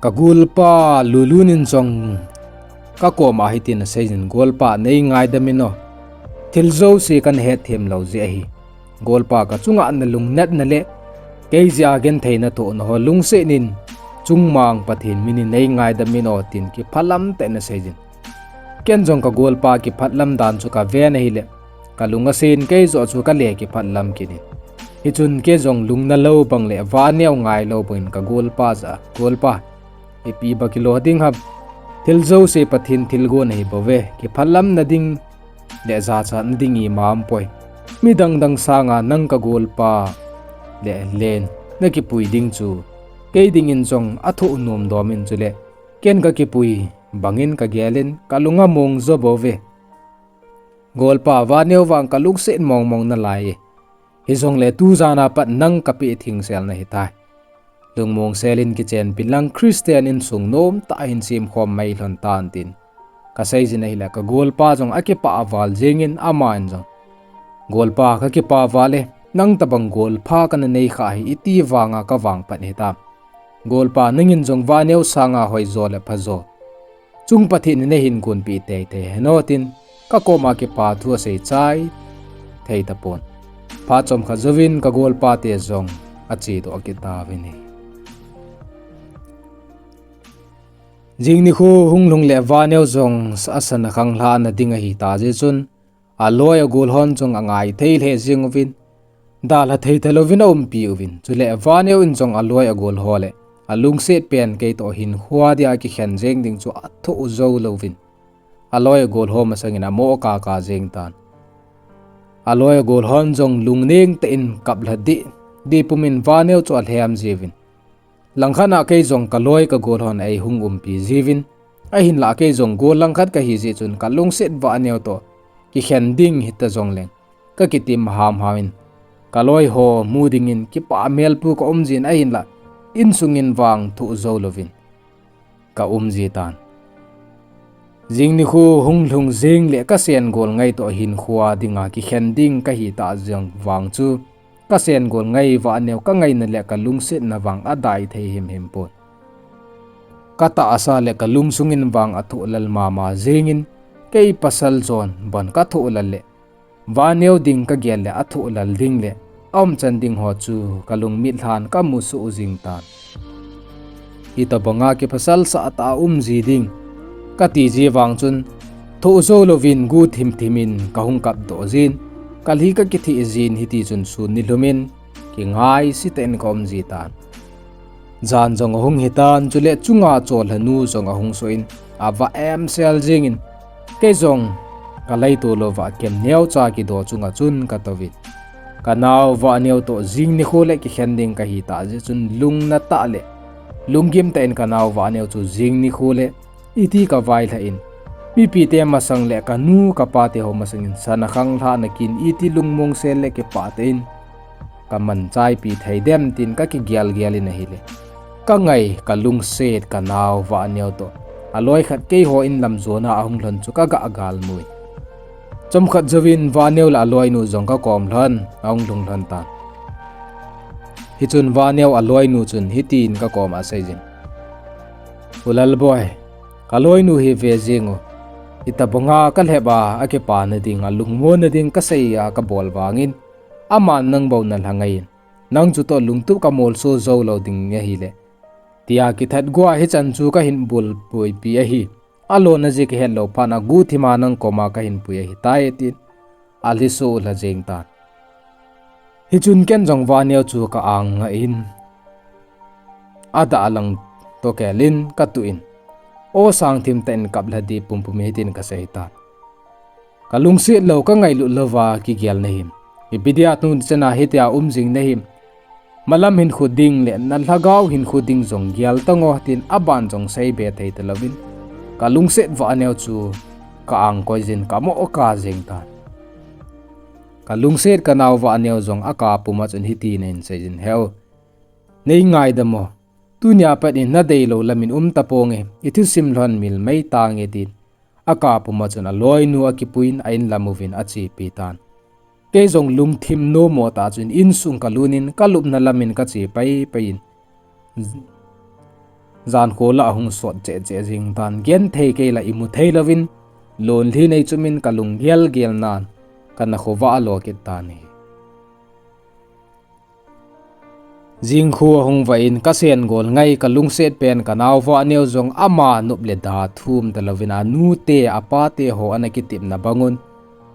Ka golpa Lulun in jong ka koma hitin aseijin, "Golpa, nei ngaidam in o. Thil jouse kana hetthem lou jeh ahi. Golpa, ka chunga nalungnatna le kei jeh a genthei nathohna ho lungset in chungmang Pathen min in nei ngaidam in o," tin kiphatlam tah in aseijin. Ken jong ka golpa kiphatlam dan chu kaven ahile, ka lung asen, kei joh chu kale kiphatlam kit in. Hichun kei jong lungna lou bang le vaneo ngai lou bangin ka golpa jah a, "Golpa, ipi ba kilo ding ham? Thil jouse Pathen thilgon ahi bouve. Kiphatlamna ding le jachatna ding ima umpoi. Midang dang sanga nang ka golpa le len nakipui ding chu kei dingin jong athoh nom dom in, chule ken kakipui bangin kagel in ka lung among jo bouve. Golpa, vaneo vang ka lungset mong mong nalai e. Hijongle tujan a pat nang kapeh thing sel nahitai. Lungmong sel in kichenpi lang Christian insung nom tah a hin semkhom mai lhon tan," tin kaseijin ahile, ka golpa jong akipah val jengin, aman jong, "Golpa, kakipah val e, nang tobang golpa kana nei khah hi iti vanga kavangphat hitam? Golpa, nangin jong vaneo sanga hoijo le phajo chung Pathen in nahin gonpeh teitei hen o," tin ka koma kipa thu asei chai thei tapon. Phat chomkhat jouvin ka golpa te jong achedoh kit tauvin ahi. Jing nikho hung lhung le vaneo jong sa-, asana khanglhahna ding ahitah jeh chun, aloi agol hon jong angai thei lheh jeng uvin, dalha thei talouvin aumpi uvin. Chule vaneo in jong aloi agol ho le alungset pen kei toh hinkho dia kikhen jeng ding chu athoh jou louvin, aloi agol ho masangin amo kaka jeng tan. Aloi agol hon jong lungneng tah in kaplha deh deh pumin vaneo chu alhem jiuvin. Langkhat a kei jong ka loi ka gol hon eihung umpi jiuvin, ahinlah kei jong gol langkhat kahi jeh chun ka lungset vaneo toh kikhen ding hita jongleng ka kitim hamham in, ka loi ho mu dingin kipah melpu ka um jin, ahinlah insung in vang thoh jou louvin ka um ji tan. Jing nikho hung lhung jing le ka sen gol ngai toh hinkho dinga kikhen ding kahi tah jong vang chu, ka sen gol ngai vaneo ka ngaina le ka lungsetna vang adai thei himhim pon. Ka tahsa le ka lungsung in vang athoh lal mama jingin, kei pasal jon bon ka thoh lal le vaneo ding ka gel le athoh lal ding le aumchan ding ho chu ka lungmit lhan ka musoh jing tan. Hitobanga kiphasal sah tah a um ji ding kati ji vang chun, thoh jou louvin gu thimthim in ka hung kap doh jin, ka lhi ka kitheh jin, hiti chun sun nilhum in kingaise tah in ka um ji tan. Jan jong ahung hitan, chule chunga cholhanu jong ahung soh in, avah emsel jingin, kei jong ka leito louva kem neocha kido chunga chun ka touvin, ka nao vaneo toh jing nikho le kikhen ding kahi tah jeh chun lungna tah le lunggim tah in ka nao vaneo chu jing nikho le iti ka vailhah in, mipite masang le ka nu ka pate ho masangin sana khanglhahna kin iti lungmong sel le kipah tah in ka manchaipi thei dem tin ka kigel gel in ahile, ka ngai ka lungset ka nao vaneo toh aloi khat keiho in lam jona ahung lhon chu ka gah galmu in, chomkhat jouvin vaneo le aloinu jong ka kom lhon ahung lhung lhon tan. Hichun vaneo aloinu chun hitin ka koma asei jin, U Lalboi, ka loinu hi ve jing u. Hitobanga ka lhep a, akipana ding, alungmonna ding ka sei a ka bol vangin, aman nang bou na lha ngai in, nang chutoh lungtup ka molso jou lou ding ahile, tia kithat gua hichan chu ka hin bulpuipi ahi. Alona jeh ka het lou phat a guhthima nang koma ka hin pui ahitai, tin alhiso lha jeng tan. Hichun ken jong vaneo chu ka ang ngah in, adah lang toh kel in ka tuh in, aw sang thim tah in kap lha deh pumpum in hitin ka sei tan. Ka lungset lou, ka ngailut louva kigel na him? Ipi dia tuni chana hitia um jing nahi? Malam hinkho ding le na lhagao hinkho ding jong gel tan o, tin aban jong seibe thei talouvin, ka lungset Vahneo chu ka angkoi jin ka mo ka jeng tan. Ka lungset ka nao Vahneo jong akap puma chun hitin ahin seijin, Heu, nei ngaidam o. Tunia pat in na deilou lamin um taponge, i thusim lhon mil mai tange, tin akap puma chun aloinu akipuiyin a-in lam uvin achepi tan. Kei jong lungthim nomo tah chun insung ka lunin ka lupna lamin ka che paipai in, jan kho la ahung sot cheh cheh jing tan, genthei kei la imu thei louvin, lonlhi nei chumin ka lunggel gel nan, ka na khovah alo kit tan ahi. Jingkhu ahung vah in ka sen gol ngai ka lungset pen ka nao Vahneo jong ama nop le da thum talouvin anute apate ho ana kitepna bangun,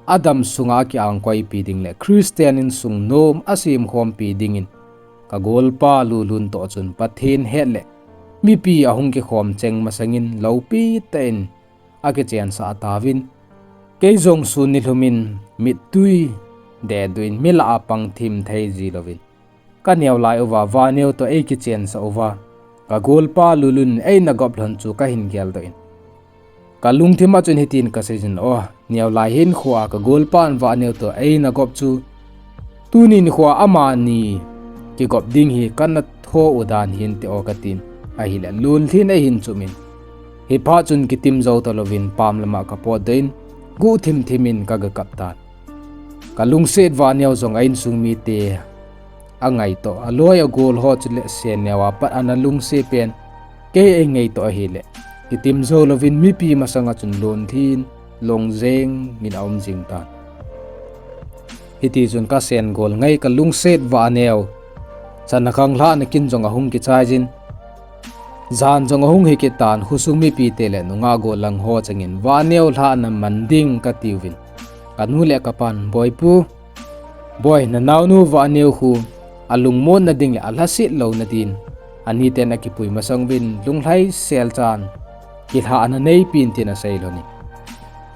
adam sunga akiangkoipi ding le Christian insung nom asemkhompi dingin ka golpa Lulun toh chun Pathen het le mipi ahung kikhom cheng masangin loupi tah in akichensah tauvin, kei jong sun nilhumin mittui deduin mi lah a pang thim thei jilouvin, ka neo lai uva Vahneo toh eikichensah uva, ka golpa Lulun eina gop lhon chu kahin geldoh in, ka lungthim a chun hitin ka seijin, O, neo lai hinkhoa ka golpan Vahneo toh eina gop chu, tuni nikhoa amani kigop ding hi kana tho u dan hinte o, katin, ahile lonlhin eihin chumin, hiphat chun kitim jou talouvin pam lama ka potdoh in, guh thim thimin ka ga kap tan. Ka lungset Vahneo jong a insung mite angaitoh, aloi agol ho chule sen neo a pat ana lungset pen kei eingaitoh ahile, kitim jou louvin mipi masanga chun lonlhin longjengin aum jing tan. Hitichun ka sen gol ngai ka lungset Vahneo chana khanglhahna kin jong ahung kichai jin, jan jong ahung hi kit tan, khosung mipite le nungah gollhang ho chengin Vahneo lhahna man ding katiuvin, ka nu le ka pan, Boipu, Boi, na naonu Vahneo khu alungmonna ding le alhaset louna din aniten akipui masang uvin lunglhai selchan kilhahna neipin, tin asei lhonin.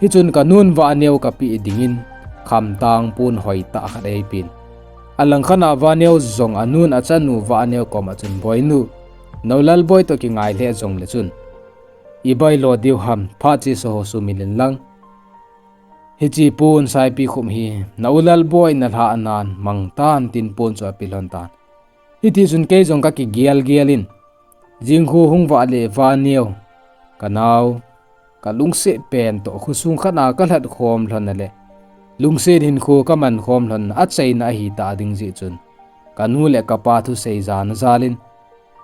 Hichun ka nun Vahneo kapeh dingin khamtang pon hoitah khat eipin. Alangkhat a Vahneo jong anun achanu Vahneo koma chun, Boinu, nou Lalboi toh kingai lheh jongle chun ibailo diu ham, phat chesa ho sumil inlang, hiche pon saipi khum hi na u Lalboi nalhah nan mangtan, tin pon chu ape lhon tan. Hitichun kei jong kakigel gel in, jingkhu hung vah le Vahneo, ka nao, ka lungset pen toh khosung khat a kalhat khom lhonna le lungset hinkho kaman khom lhonna achaina ahitah ding jeh chun, ka nu le ka pa thusei jana jalin,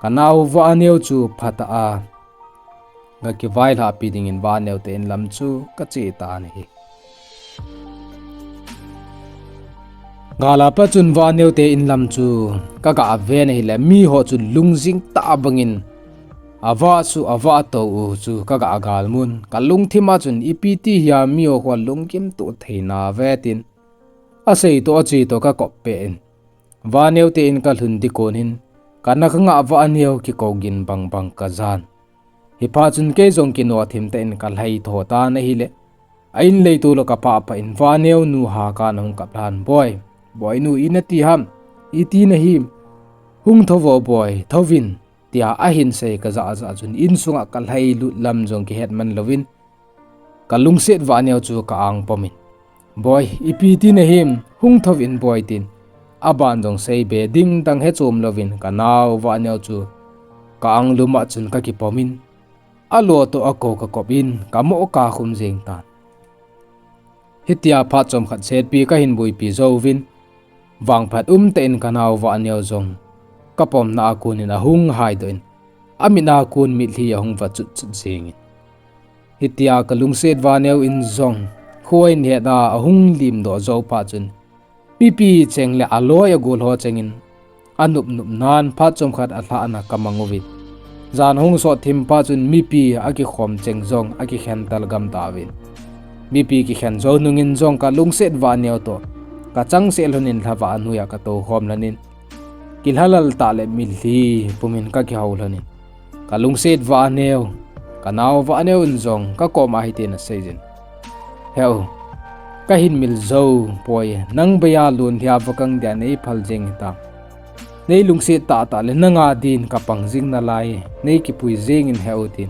ka nao Vahneo chu phatah a gakivailhahpi dingin Vahneo te inlam chu kache tan ahi. Gal a pat chun Vahneo te inlam chu kaga ven ahile, miho chu lungjing tah bangin avah chu avah tou u chu kaga galmun. Ka lungthim a chun ipi ti hia miho khu lunggim toh thei nave tin asei toh ache toh kakop peh in, Vahneo te in kalhun ding kon hin, ka na kangah Vahneo kikou gin bang bang kajan. Hiphat chun kei jong kinoh thim tah in kalhai tho tan ahile, a in leitol a kapah pah in Vahneo nu Hakan ahung kap lhan, Boi, Boinu, ina ti ham, iti nahim, hung thouvo Boi, thouvin, tia ahin sei kajah jah chun insunga kalhai lut lam jong kihet man louvin, ka lungset Vahneo chu ka ang pomin, Boi, ipi ti nahim, hung thouvin Boi, tin aban jong seibe ding dang hechom louvin ka nao Vahneo chu ka ang lum a chun kakipomin, alo toh akou kakop in, kamo kakhum jeng tan. Hitia phat chomkhat setpi kahin buipi jouvin, vangphat umtah in ka nao Vahneo jong kapomna a konin ahung haidoh in, amit a kon mitlhi ahung va chut chut jengin. Hitia ka lungset Vahneo in jong kho ahin het a ahung limdoh jou phat chun, mipi cheng le aloi agol ho chengin anop nop nan phat chomkhat alhahna kamang uvin, jan hung sot thim phat chun mipi akikhom cheng jong akikhen talgam tauvin, mipi kikhen jou nungin jong ka lungset Vahneo toh kachangseh lhonin lhavah noiya katou khom lhonin, kilhalal tah le mitlhi pumin kakihou lhonin, ka lungset Vahneo, ka nao Vahneo in jong kakoma hitin aseijin, Heu, Kahin mil jou poi, nang beiya lun hia vakang dia nei phal jeng hita. Nei lungset tahtah le nanga din kapang jing nalai, nei kipui jengin heu tin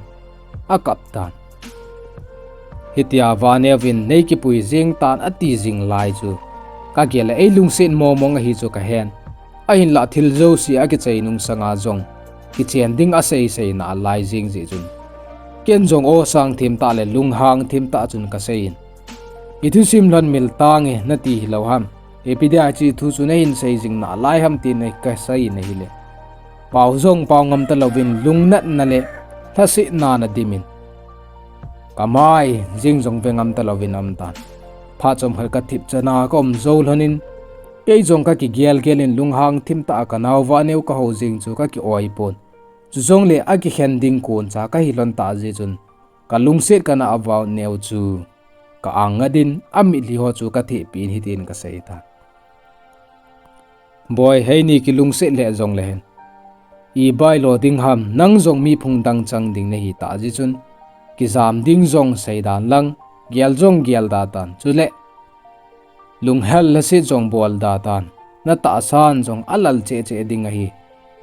akap tan. Hitia Vaneu vin nei kipui jeng tan ati jing lai chu kagel le ei lungset momong ahi chu kahen. Ahinlah thil jouse akichai nung sanga jong kichen ding asei sei nalai jeng jeh chun ken jong aw sang thim tah le lunghang thim tah chun kasei in, i thusim lhon mil tange nati hilou ham. Ipi dia hiche thu chu nahin sei jing nalai ham tin kasei in ahile, pao jong pao ngam talouvin lungnatna le lhasetna na dimin, kamai jeng jong ve ngam talouvin aum tan. Phat chomkhat kathip chana kaum jou lhonin, kei jong kakigel gel in lunghang thim tah a kanao Vaneu kahou jeng chu kaki-oi pon. Chujongle akikhen ding koncha kahi lhon tah jeh chun kalungset kanao Vaneu chu ka-ang ngat in amitlhi ho chu kathehpeh in hitin kasei tan. Boi, heini kilungset lheh jongle hen, ibai lo ding ham, nang jong mi phung dang chang ding nahi tah jeh chun, kijam ding jong seidan lang, gel jong gelda tan, chule lunghel lhaset jong bolda tan, natahsan jong alal cheh cheh ding ahi.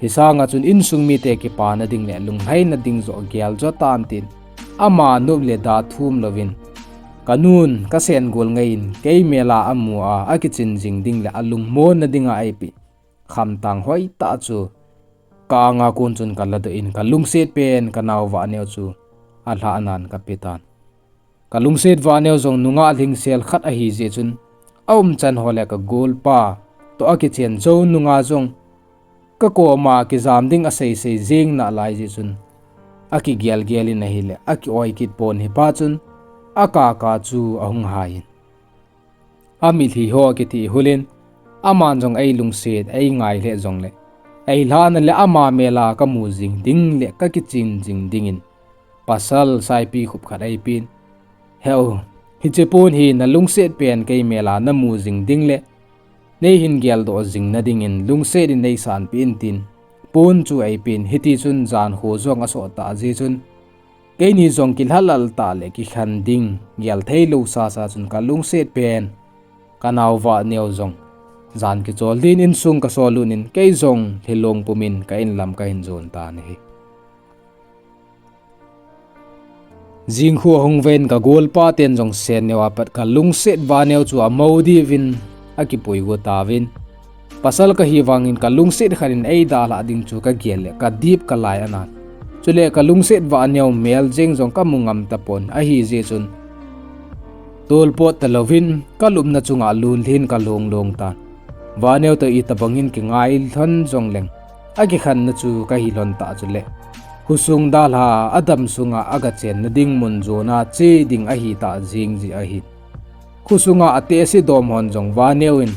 Hisanga chun insung mite kipana ding le lunglhaina ding joh gel jo tan tin, ama nop le da thum louvin, kanun kasen gol ngei in kei mel a amu a akichin jing ding le alungmonna dinga eipeh khamtang hoitah chu ka-anga kon chun kaladoh in kalungset pen kanao Vaneu chu alhahnan kape tan. Kalungset Vaneu jong nungah lhingsel khat ahi jeh chun, aumchan ho le kagolpa toh akichen jou nunga jong kakoma kijam ding asei sei jeng nalai jeh chun, akigel gel in ahile aki-oi kit pon, hiphat chun akaka chu ahung hai in amitlhi ho akithih hul in, aman jong eilungset eingai lheh jongle, eilhahna le ama mel a kamu jing ding le kakichen jing dingin pasal saipi khup khat eipen, heu, hiche pon hi nalungset pen kei mel a namu jing ding le neihin geldoh jing nadingin lungset in neisanpeh in tin pon chu eipen. Hitichun jankho jong asoh tah jeh chun, keini jong kilhalal tah le kikhen ding gel theilou sasa chun kalungset pen kanao Vaneu jong jan kichol din insung kasol lut in kei jong lhilong pumin ka-inlam kahin jon tan ahi. Jingkhu ahung vein kagolpa ten jong senneo a pat kalungset Vaneu chu amou diuvin akipui got tauvin, pasal kahi vangin kalungset khat in eidalhah ding chu kagel le kadip kalai anan, chule kalungset Vaneu mel jeng jong kamu ngam tapon, ahijeh chun tolpot talouvin kalupna chunga lunlhin kalong long tan. Vaneu toh itobangin kingai lhon jongleng, akikhenna chu kahi lhon tah chule, khosung dalha adam sunga agachenna ding mun jona che ding ahitah jeng jeh ahin, khosunga atehse dom hon jong Vaneu in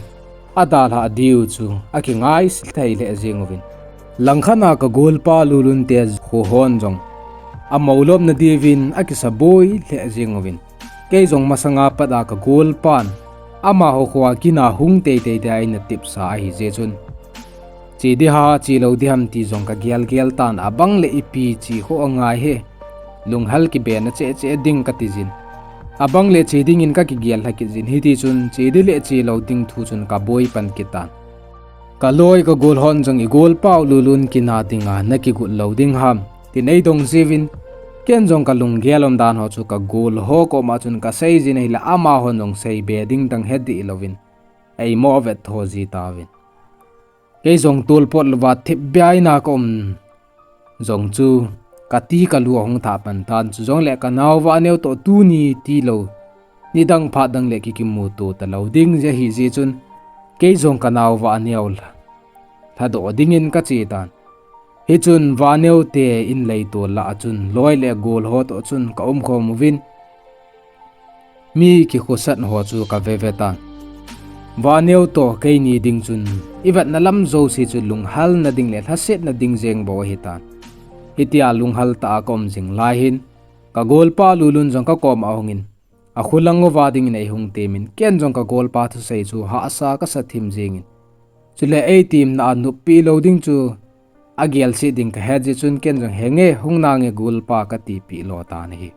adalhah diu chu akingaise thei lheh jeng uvin, langkhat a kagolpa Lulun te kho hon jong amoulopna diuvin akisaboi lheh jeng uvin, kei jong masanga pat a kagolpan amaho khoa kina hung teitei dia eina tepsa ahijeh chun, che diham che lou diham ti jong kagel gel tan, abang le ipi che kho angai hi, lunghel kibena cheh cheh ding katijin, abang le che dingin kakigel lha kitjin, hitichun che di le che lou ding thu chun kaboi pan kit tan. Kaloi kagol hon jong igolpau Lulun kina dinga nakigot lou ding ham tin eidong jiuvin, ken jong kalunggel umdan ho chu kagol ho koma chun kaseijin ahile amahon jong seibe ding dang hetdih louvin eimo avet tho ji tauvin, kei jong tolpot louva thipbeh a ina kaum jong chu kati kalu ahung thah pan tan, chujongle kanao Vahneo toh tuni tilou nidang phat dang le kikimuto talou ding jeh ahijeh chun, kei jong kanao Vahneo lhadoh dingin kache tan. Hichun Vahneo te in leitol lah a chun loi le gol ho toh chun kaumkhom uvin, mi kikhosat ho chu kaveve tan. Vahneo toh keini ding chun ivetna lam jouse chu lunghalna ding le lhasetna ding jeng bou ahitan. Hitia lunghal tah a kaum jing lai hin, kagolpa Lulun jong kakoma ahungin, akholang uva dingin eihung temin, ken jong kagolpa thusei chu hahsa kasa thim jengin, chule eitemna a noppeh lou ding chu agelse ding kahet jeh chun, ken jong henge hung nange golpa katipeh lo tan ahi.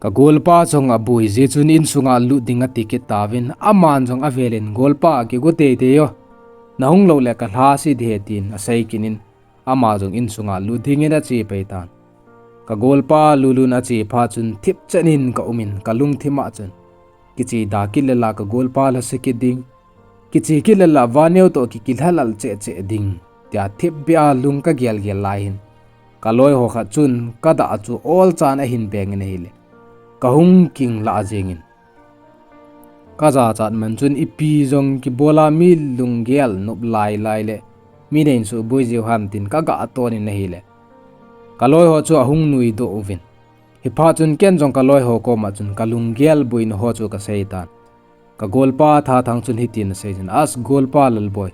Ka golpa jong aboi jeh chun insunga lut ding ati kit tauvin, aman jong avelin, "Golpa, kigo teitei o. Nahung lou le kalha se ding ahi," tin asei kit in, ama jong insunga lut dingin ache pai tan. Ka golpa Lulun ache phat chun thipchet in ka umin, ka lungthim a chun, "Kiche da kit le la ka golpa lhase kit ding. Kiche kit le la Vaneo toh ki, kilhalal cheh cheh ding," tia thipbeh a lung ka gel gel lai hin, ka loi ho khat chun ka dah chu olchan ahin beng in ahile, ka hung king lah jeng in. Ka jachat man chun ipi jong kibol a mi lunggel nop lai lai le mi nei insuboi jiu ham tin ka gah ton in ahile, ka loi ho chu ahung nui doh uvin. Hiphat chun ken jong ka loi ho koma chun ka lunggel boina ho chu ka sei tan. Ka golpa thathang chun hitin asei chun, "As golpa Lalboi,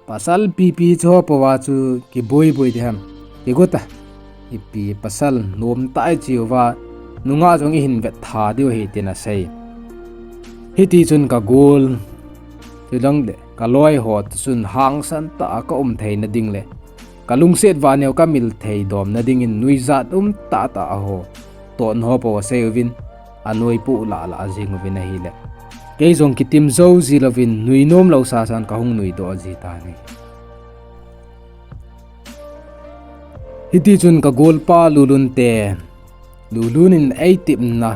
pasal pipi chu ho po a chu kiboi boi ding ham. Kigo ta. Ipi pasal nom tah ichi uva, nungah jong ihin vet tha diu ahi," tin asei. Hiti chun ka gol, chuleh ka loi ho chun hangsan tah a ka um theina ding le ka lungset Vaneo ka mil thei domna dingin nuijat um tah tah a ho, tohna ho po asei uvin, anoi pu lah lah jeng uvin ahile, kei jong kitim jou ji louvin nui nom lou sasan ka hung nui doh ji tan ahi. Hiti chun ka golpa Lulun te, Lulun in eitepna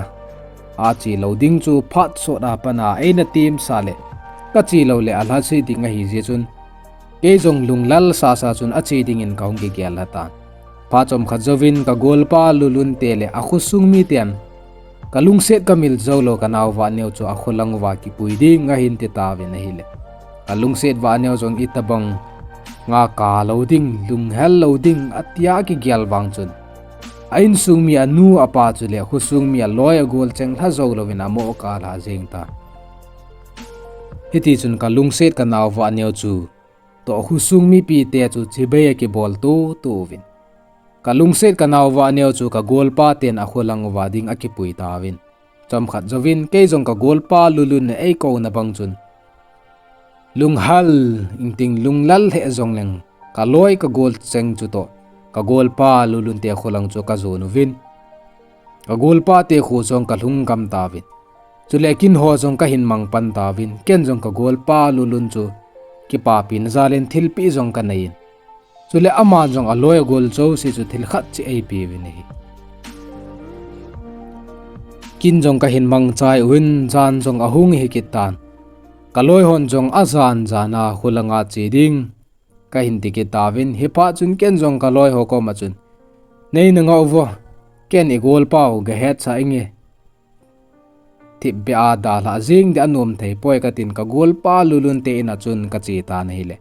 a che lou ding chu phat sot a pat a eina temsa le ka che lou le alhase ding ahi jeh chun, kei jong lunglal sasa chun ache dingin ka hung kigel lha tan. Phat chomkhat jouvin ka golpa Lulun te le akhosung miten, ka lungset ka mil jou lou ka nao Vaneo chu akholang uva kipui ding ahin ti tauvin ahile, ka lungset Vaneo jong itobang nga ka lou ding, lunghel lou ding atia kigel vang chun, a insung mi anu apa chule khosung mi aloi agol cheng lha jou louvin amo ka lha jeng tan. Hiti chun ka lungset ka nao Vaneo chu toh khosung mipi te chu chibai akibol tutu uvin, ka lungset ka nao Vaneo chu ka golpa ten akholang uva ding akipui tauvin. Chomkhat jouvin kei jong ka golpa Lulun in eikouna bang chun, lunghel, ingting lunglal lheh jongleng, ka loi ka gol cheng chu toh ka golpa Lulun te kholang chu ka jon uvin, ka golpa te kho jong ka lhung gam tauvin. Chule kin ho jong ka hin mang pan tauvin, ken jong ka golpa Lulun chu kipapina jal in thilpeh jong ka nei in, chule aman jong aloi agol jouse chu thil khat cheh eipe uvin ahi. Kin jong ka hin mang chai uvin, jan jong ahung hi kit tan. Ka loi hon jong ajan jan a kholanga che ding ka hin ti kit tauvin, hiphat chun ken jong ka loi ho koma chun, "Nei na ngah uvo, ken i golpa u gahet sah inge. Thipbeh a dalha jing ding anom thei poi," ka tin ka golpa Lulun te in a chun ka che tan ahile,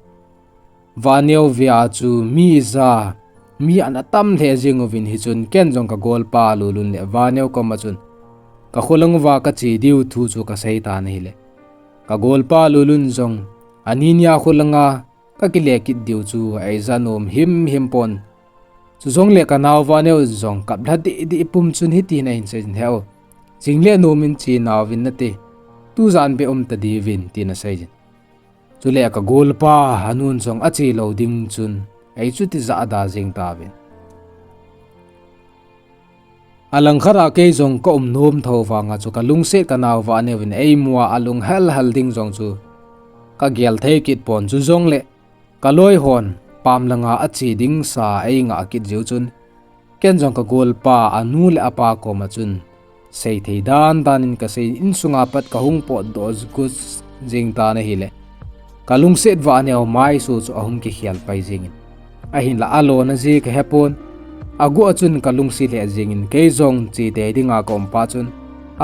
Vaneo ve a chu mi ija, mi ana tam lheh jing uvin, hichun ken jong ka golpa Lulun le Vaneo koma chun ka kholang uva ka che diu thu chu ka sei tan ahile, ka golpa Lulun jong ani nia kholanga ka kile kit diu chu eija nom himhim pon. Chujongle ka nao Vaneo jong kap lha deh deh pum chun hitin ahin sei in, "He o, jing le nom in che nauvin nate, tujan beh um ta diuvin," tin asei in. Chule ka golpa anun jong ache lou ding chun, ei chuti jah da jing tauvin. Alangkhat a kei jong ka um nom tho vang a chu ka lungset ka nao Vaneo in eimu a alunghel hel ding jong chu ka gel thei kit pon, chujongle ka loi hon pam langa ache ding sa eingah kit jiu chun, ken jong ka golpa anu le apa koma chun sei thei dan dan in ka sei in, insunga pat ka hung potdoh gu jing tan ahile, ka lungset Vaneo maisu chu ahung kikhel pai jing in, ahinla alona jeh ka hepon, aguh a chun ka lungset lheh jing in, kei jong che tei dinga ka um phat chun,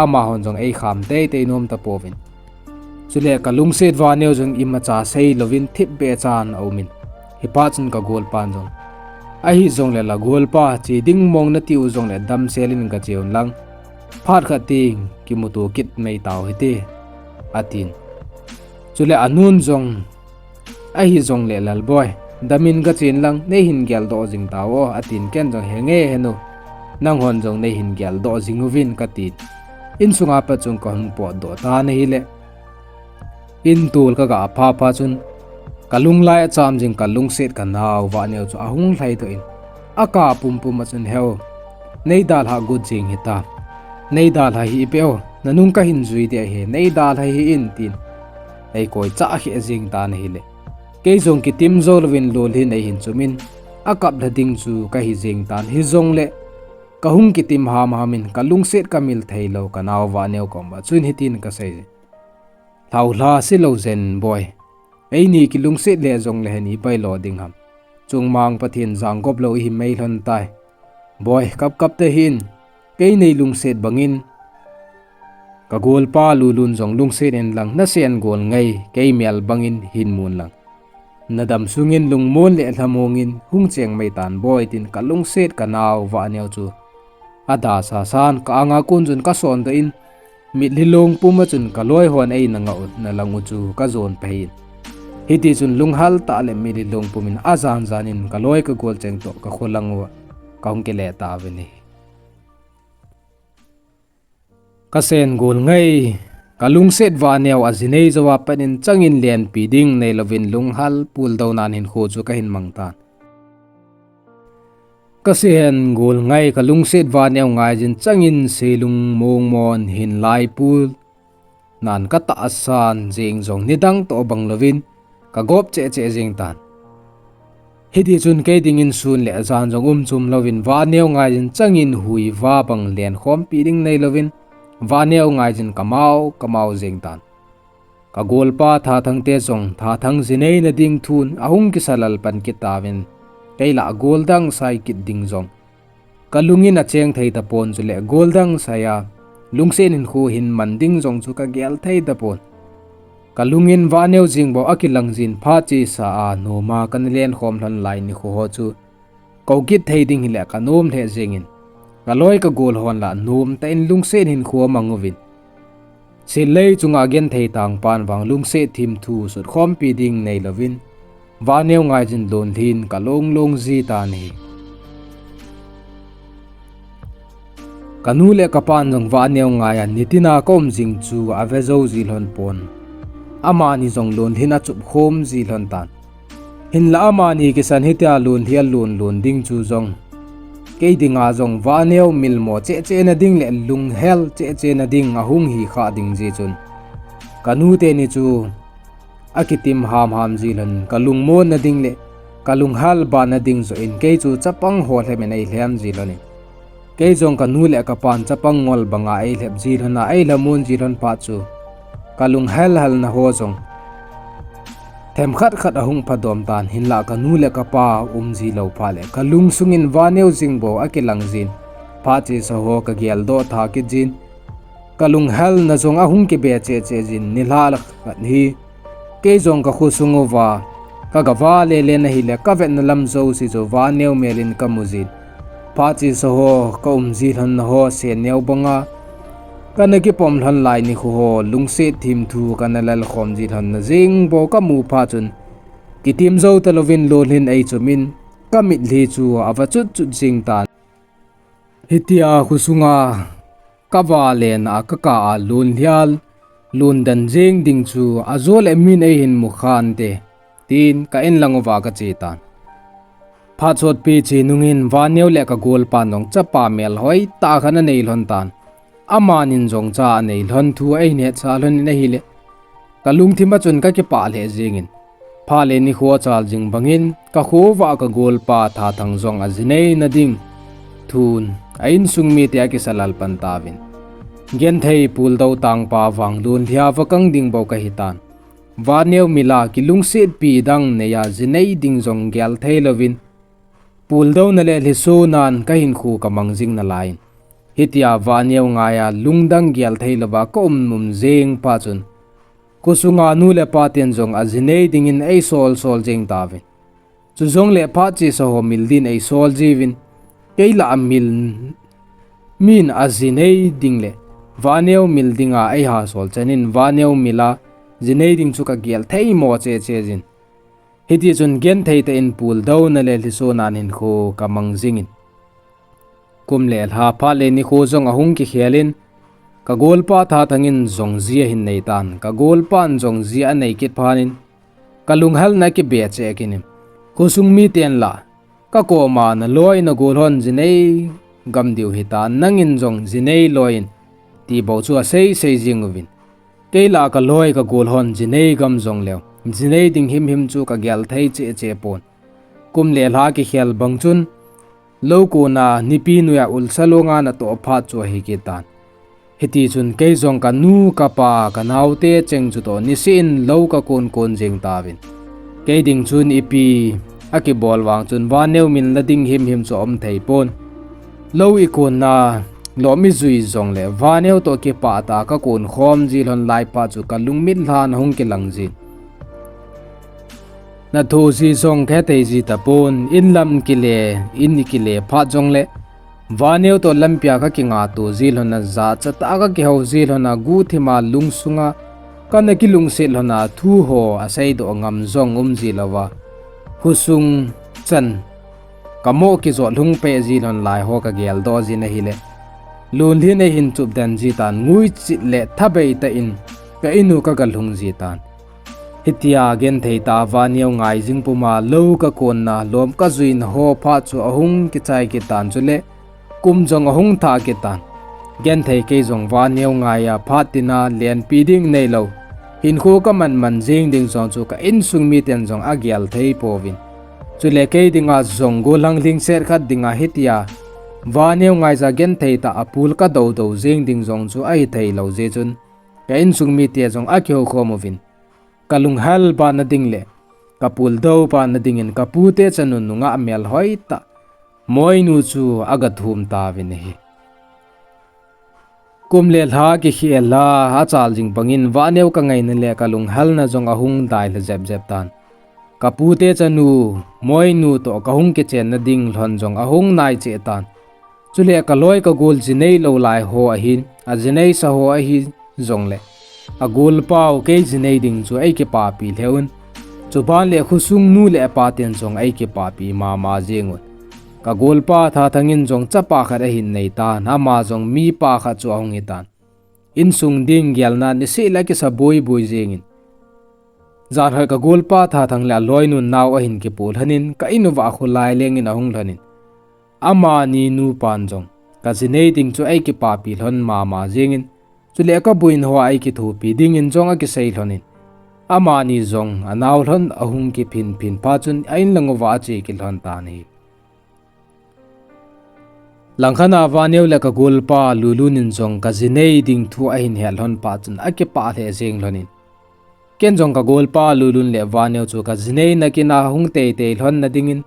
amahon jong eikham teitei nom tapouvin. Chule ka lungset Vaneo jong imacha sei louvin thipbeh chan aumin, hiphat chun ka golpan jong, "Ahijongle la golpa, che ding mong nati u jongle damsel in gache un lang, phat khat teng kimuto kit mai tau hite," atin. Chule anun jong, "Ahijongle Lalboi, damin gachen lang, neihin geldoh jing tau o," atin, ken jong, "Henge henu, nanghon jong neihin geldoh jing uvin," katin, insunga pat chun ka hung potdoh tan ahile, in tol ka gah pha phat chun, ka lunglai acham jing ka lungset ka nao Vaneo chu ahung lhai doh in, aka pumpum a chun, "He o, nei dalha gu jing hita. Nei dalha hih beh o, nanung kahin jui ding ahi, nei dalha hih in, tin ei koi chah kheh jeng tan ahile, kei jong kitim jou louvin Lolhin eihin chumin, akap lha ding chu kahi jeng tan, hijongle kahung kitim hamham in, kalungset kamil thei lou kanao Vahneo koma chun hitin kasei: Lhaolha se lou jen, boi. Eini kilungset le jongle hin ipi lo ding ham. Chungmang Pathen jangop lou ihi mai lhon tai. Boi, kap kap tahih in, kei nei lungset bangin kagolpa Lolhun jong lungset in lang, nasen gol ngai, kei mel bangin hin mun lang. Nadam sungin lungmon le lhamongin hung cheng mai tan boi, tin kalungset kanao Vahneo chu ada sasan ka anga kon chun kasondoh in, mitlhi longpum a chun kaloi hon eina ngah u, nalang u chu kajon pei in. Hitichun lunghel tah le mitlhi longpum in ajan jan in kaloi kagol cheng toh kakho lang uva kahung kile tauvin ahi. Kasen gol ngai, kalungset Vahneo ajinei jouva pat in changin lenpi ding neilouvin lunghel puldou nan hinkho chu kahin mang tan. Kasen gol ngai, kalungset Vahneo ngaijin changin selung mongmon hin lai pul nan katahsan jeng jong nidang toh bang louvin kagop cheh cheh jeng tan. Hitichun kei dingin sun le jan jong um chom louvin Vahneo ngaijin changin huiva bang lenkhompi ding neilouvin Vahneo ngaijin kamao kamao jeng tan. Kagolpa Thathang te jong Thathang jinei nading thun ahung kisa lel pan kit tauvin, kei lah goldang sai kit ding jong kalungin acheng thei tapon, chule goldang sai a lungset hinkho hin man ding jong chu kagel thei tapon. Kalungin Vahneo jeng bou akilang jin, phat chesa a noma kana lenkhom lhon lai nikho ho chu kou kit thei ding hile kanom lheh jengin, kaloi kagol hon lah nomtah in lungset hinkho amang uvin, sillei chunga genthei tangpan vang lungset thimthu sutkhompi ding neilouvin Vahneo ngaijin Lolhin kalong long ji tan ahi. Kanu le kapan jong Vahneo ngai a nitina kaum jing chu ave jou ji lhon pon, amani jong Lolhin achup khom ji lhon tan. Hinlah amani kisan hitia Lolhi alon lon ding chu jong kei dinga jong Vahneo milmo cheh cheh nading le lunghel cheh cheh nading ahung hi kha ding ji chun, kanu teni chu akitim hamham ji lhon, kalungmon nading le kalunghel ban nading joh in kei chu chapang ho lhem in eilhem ji lhon in, kei jong kanu le kapan chapang ngol banga eilhep ji lhon a, eilhamon ji lhon phat chu kalunghel hel na ho jong themkhat khat ahung phadom tan, hinlah kanu le kapa um ji lou phat le kalung sungin Vahneo jeng bou akilang jin, phat chesa ho kageldoh tha kit jin, kalunghel na jong ahung kibe cheh cheh jin, nilhah khat hi kei jong kakhosung uva kagava lele na hile kavetna lam jouse chu Vahneo mel in kamu jin, phat chesa ho kaum ji lhon na ho senneo banga kana kipom lhon lai nikho ho lungset thimthu kana lelkhom ji lhon na jeng bou kamu phat chun, kitim jou talouvin Lolhin eichumin kamitlhi chu ava chut chut jeng tan. Hitia khosunga kava lena a kakah a Lolhi a lon den jeng ding chu ajo le min eihin mu khante, tin ka inlang uva kache tan. Phat sotpi che nungin Vahneo le kagolpan jong chapa melhoi tah khat anei lhon tan. Amanin jong cha anei lhon thu eihin hetsah lhon in ahile, kalungthim a chun kakipah lheh jengin, phat le nikho achal jing bangin kakho uva kagolpa Thathang jong ajinei nading thun a insung mite akisa lel pan tauvin, genthei puldou tangpa vang Lolhi a vakang ding bou kahitan. Vahneo mila kilungsetpi dang neiya jinei ding jong gel theilouvin, puldouna le lhisonan kahinkho kamang jing nalaiyin, hitia Vahneo ngaiya lungdang gel theilouva kaum um jeng phat chun, khosunga nu le paten jong ajinei dingin eisol sol jeng tauvin. Chujongle phat chesa ho mil din eisol jiuvin, kei lah a mil, min ajinei ding le Vahneo mil dinga eihasol chanin Vahneo mila jinei ding chu kagel theimo cheh cheh jin. Hitichun genthei tah in puldouna le lhisonan hinkho kamang jingin, kum le lha phat le nikho jong ahung kikhelin, kagolpa Thathangin jong ji ahin nei tan, kagolpan jong ji anei kit phatnin, kalunghelna kibe cheh kit in, khosung miten lah, kakoma naloi nagol hon jinei gam diu hitan, nangin jong jinei loiyin ti bou chu asei sei jing uvin. Kei lah kaloi kagol hon jinei gam jongleu, jinei ding himhim chu kagel thei cheh cheh pon. Kum le lha kikhel bang chun, lou kona nipi noiya ulsa longa natoh phat chu ahi kit tan. Hiti chun kei jong kanu, kapa, kanaote cheng chutoh niseh in lou kakon kon jing tauvin. Kei ding chun ipi akibol vang chun vaneo min la ding himhim chu aum thei pon. Lou ikonna lom ijui jongle vaneo toh kipah tah a kakon khom ji lhon lai phat chu kalungmit lhan ahung kilang jin. Nathoh ji jong kahe thei ji tapon, in lam kile, in ikile phat jongle vaneo toh lampia kakingato ji lhon a, jachat tah a kakihou ji lhon a, guhthima lungsunga kana kilungset lhon a, thu ho aseidoh ngam jong um ji louva, khosung chan kamoh kijot lhung peh ji lhon lai ho kageldoh jin ahile, lunlhin eihin chup den ji tan, nguichit le thabei tah in ka inu kaga lhung ji tan. Hitia genthei tah a vaneo ngai jing puma lou kakonna lom kajuina ho phat chu ahung kichai kit tan, chule kum jong ahung thah kit tan. Genthei kei jong vaneo ngaiya phat tina lenpi ding neilou, hinkho kaman man jing ding jong chu ka insung miten jong agel thei pouvin. Chule kei dinga jong gollhang lhingset khat dinga hitia vaneo ngaija genthei tah a pul kadou dou jing ding jong chu ahi thei lou jeh chun, ka insung mite jong akihou khom uvin. Kalunghel bana ding le kapul dou bana dingin kapute chanu nungah melhoitah Moinu chu aga thum tauvin ahi. Kum le lha kikhel a achal jing bangin vaneo kangaina le kalunghelna jong ahung dai lha jep jep tan. Kapute chanu Moinu toh kahung kichenna ding lhon jong ahung nai cheh tan. Chule kaloi kagol jinei lou lai ho ahin, ajineisa ho ahi jongle, agolpau kei jinei ding chu eikipapi lheuvin. Chuban le khosung nu le apa ten jong eikipapi mama jengun. Kagolpa Thathang in jong chapa khat ahin nei tan, ama jong mipa khat chu ahung hitan. Insung ding gelna niseh le akisa boi boi jengin. Jan khat kagolpa Thathang le aloinun nao ahin kipo lhonin, ka in uva kholai lengin ahung lhonin. Amani nupan jong kajinei ding chu eikipapi lhon mama jengin, chule kabuin hoa eikithopi dingin jong akisei lhonin. Amani jong anao lhon ahung kiphin phin phat chun a-in lang uva ache kit lhon tan ahi. Langkhat a vaneo le kagolpa Lulun in jong kajinei ding thu ahin het lhon phat chun akipah lheh jeng lhonin. Ken jong kagolpa Lulun le vaneo chu kajineina kin a hung teitei lhonna dingin,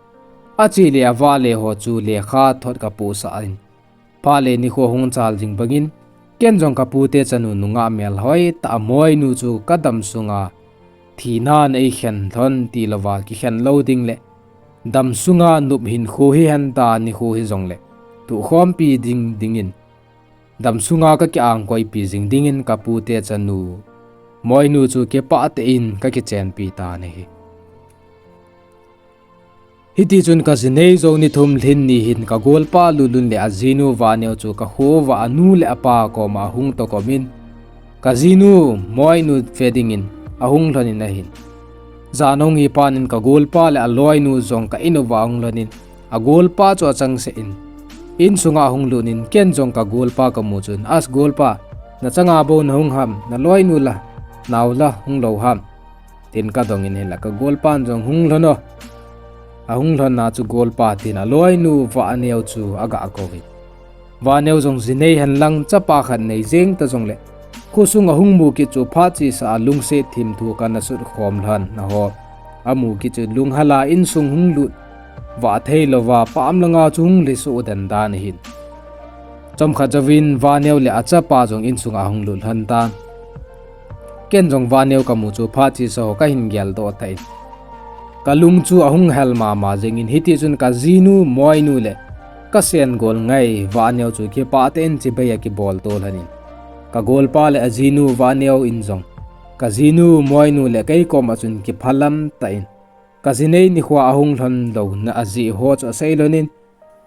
ache le avale ho chu lekha thot kapohsah in, phat le nikho hung chal jing bangin, ken jong kapute chanu nungah melhoitah Moinu chu kadam sunga thinan eikhen lhon tilouva kikhen lou ding le damsunga nop hinkho hihen ta nikho hijongle tohkhompi ding dingin, damsunga kaki-angkoipi jing dingin kapute chanu Moinu chu kipah tah in kakichenpi tan ahi. Hitichun kajinei jou ni thum lhin ni hin kagolpa Lulun le ajinu vaneo chu kakho uva anu le apa koma ahung toh komin, kajinu Moinu ve dingin ahung lhonin ahin. Jan ahung hi phatnin kagolpa le aloinu jong ka in uva ahung lhonin, agolpa chu achangseh in, insunga ahung lutnin ken jong kagolpa kamu chun, "As golpa, nachanga bou nahung ham, naloinu la, nao la hung lou ham?" tin kadongin, hinla kagolpan jong, "Hung lhon o." Ahung lhonna chu golpa tin aloinu vaneo chu aga kouvin. Vaneo jong jinei henlang chapa khat nei jeng ta jongle, khosung ahung mu kit chu phat chesa a lungset thimthu kana sutkhom lhon naho. Amu kit chu lunghel a insung hung lut vah theilouva pam langa chu hung lhisoh den dan ahin. Chomkhat jouvin vaneo le achapa jong insunga ahung lut lhon tan. Ken jong vaneo kamu chu phat chesa ho kahin geldoh tan, kalung chu ahung hel mama jengin, hitichun kajinu Moinu le kasengol ngai vaneo chu kipah tah in chibai a kibolto lhonin, kagolpa le ajinu vaneo in jong kajinu Moinu le kei koma chun kiphalam tah in, kajinei nikhoa ahung lhon louna ajeh ho chu asei lhonin,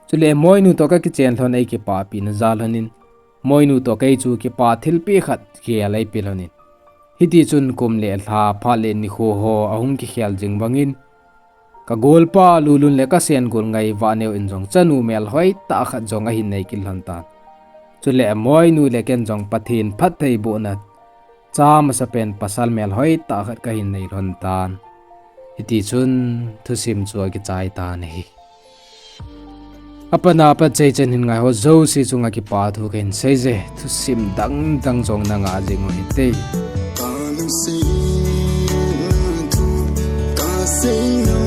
chule Moinu toh kakichen lhon eikipahpina jal lhonin, Moinu toh kei chu kipah thilpeh khat gel eipe lhonin. Hitichun kum le lha, phat le nikho ho ahung kikhel jing bangin, kagolpa Lulun le kasengol ngai vaneo in jong chanu melhoitah khat jong ahin nei kit lhon tan. Chule amoinu le ken jong Pathen phattheibohna cha masapen pasal melhoi tah khat kahin nei lhon tan. Hiti chun thusim chu akichai tan ahi. Apatna apat chai chan hin ngaiho jouse chunga kipa thu kahin seije, thusim dangdang jong nangah jing u hite. Kalungset thu kasei nom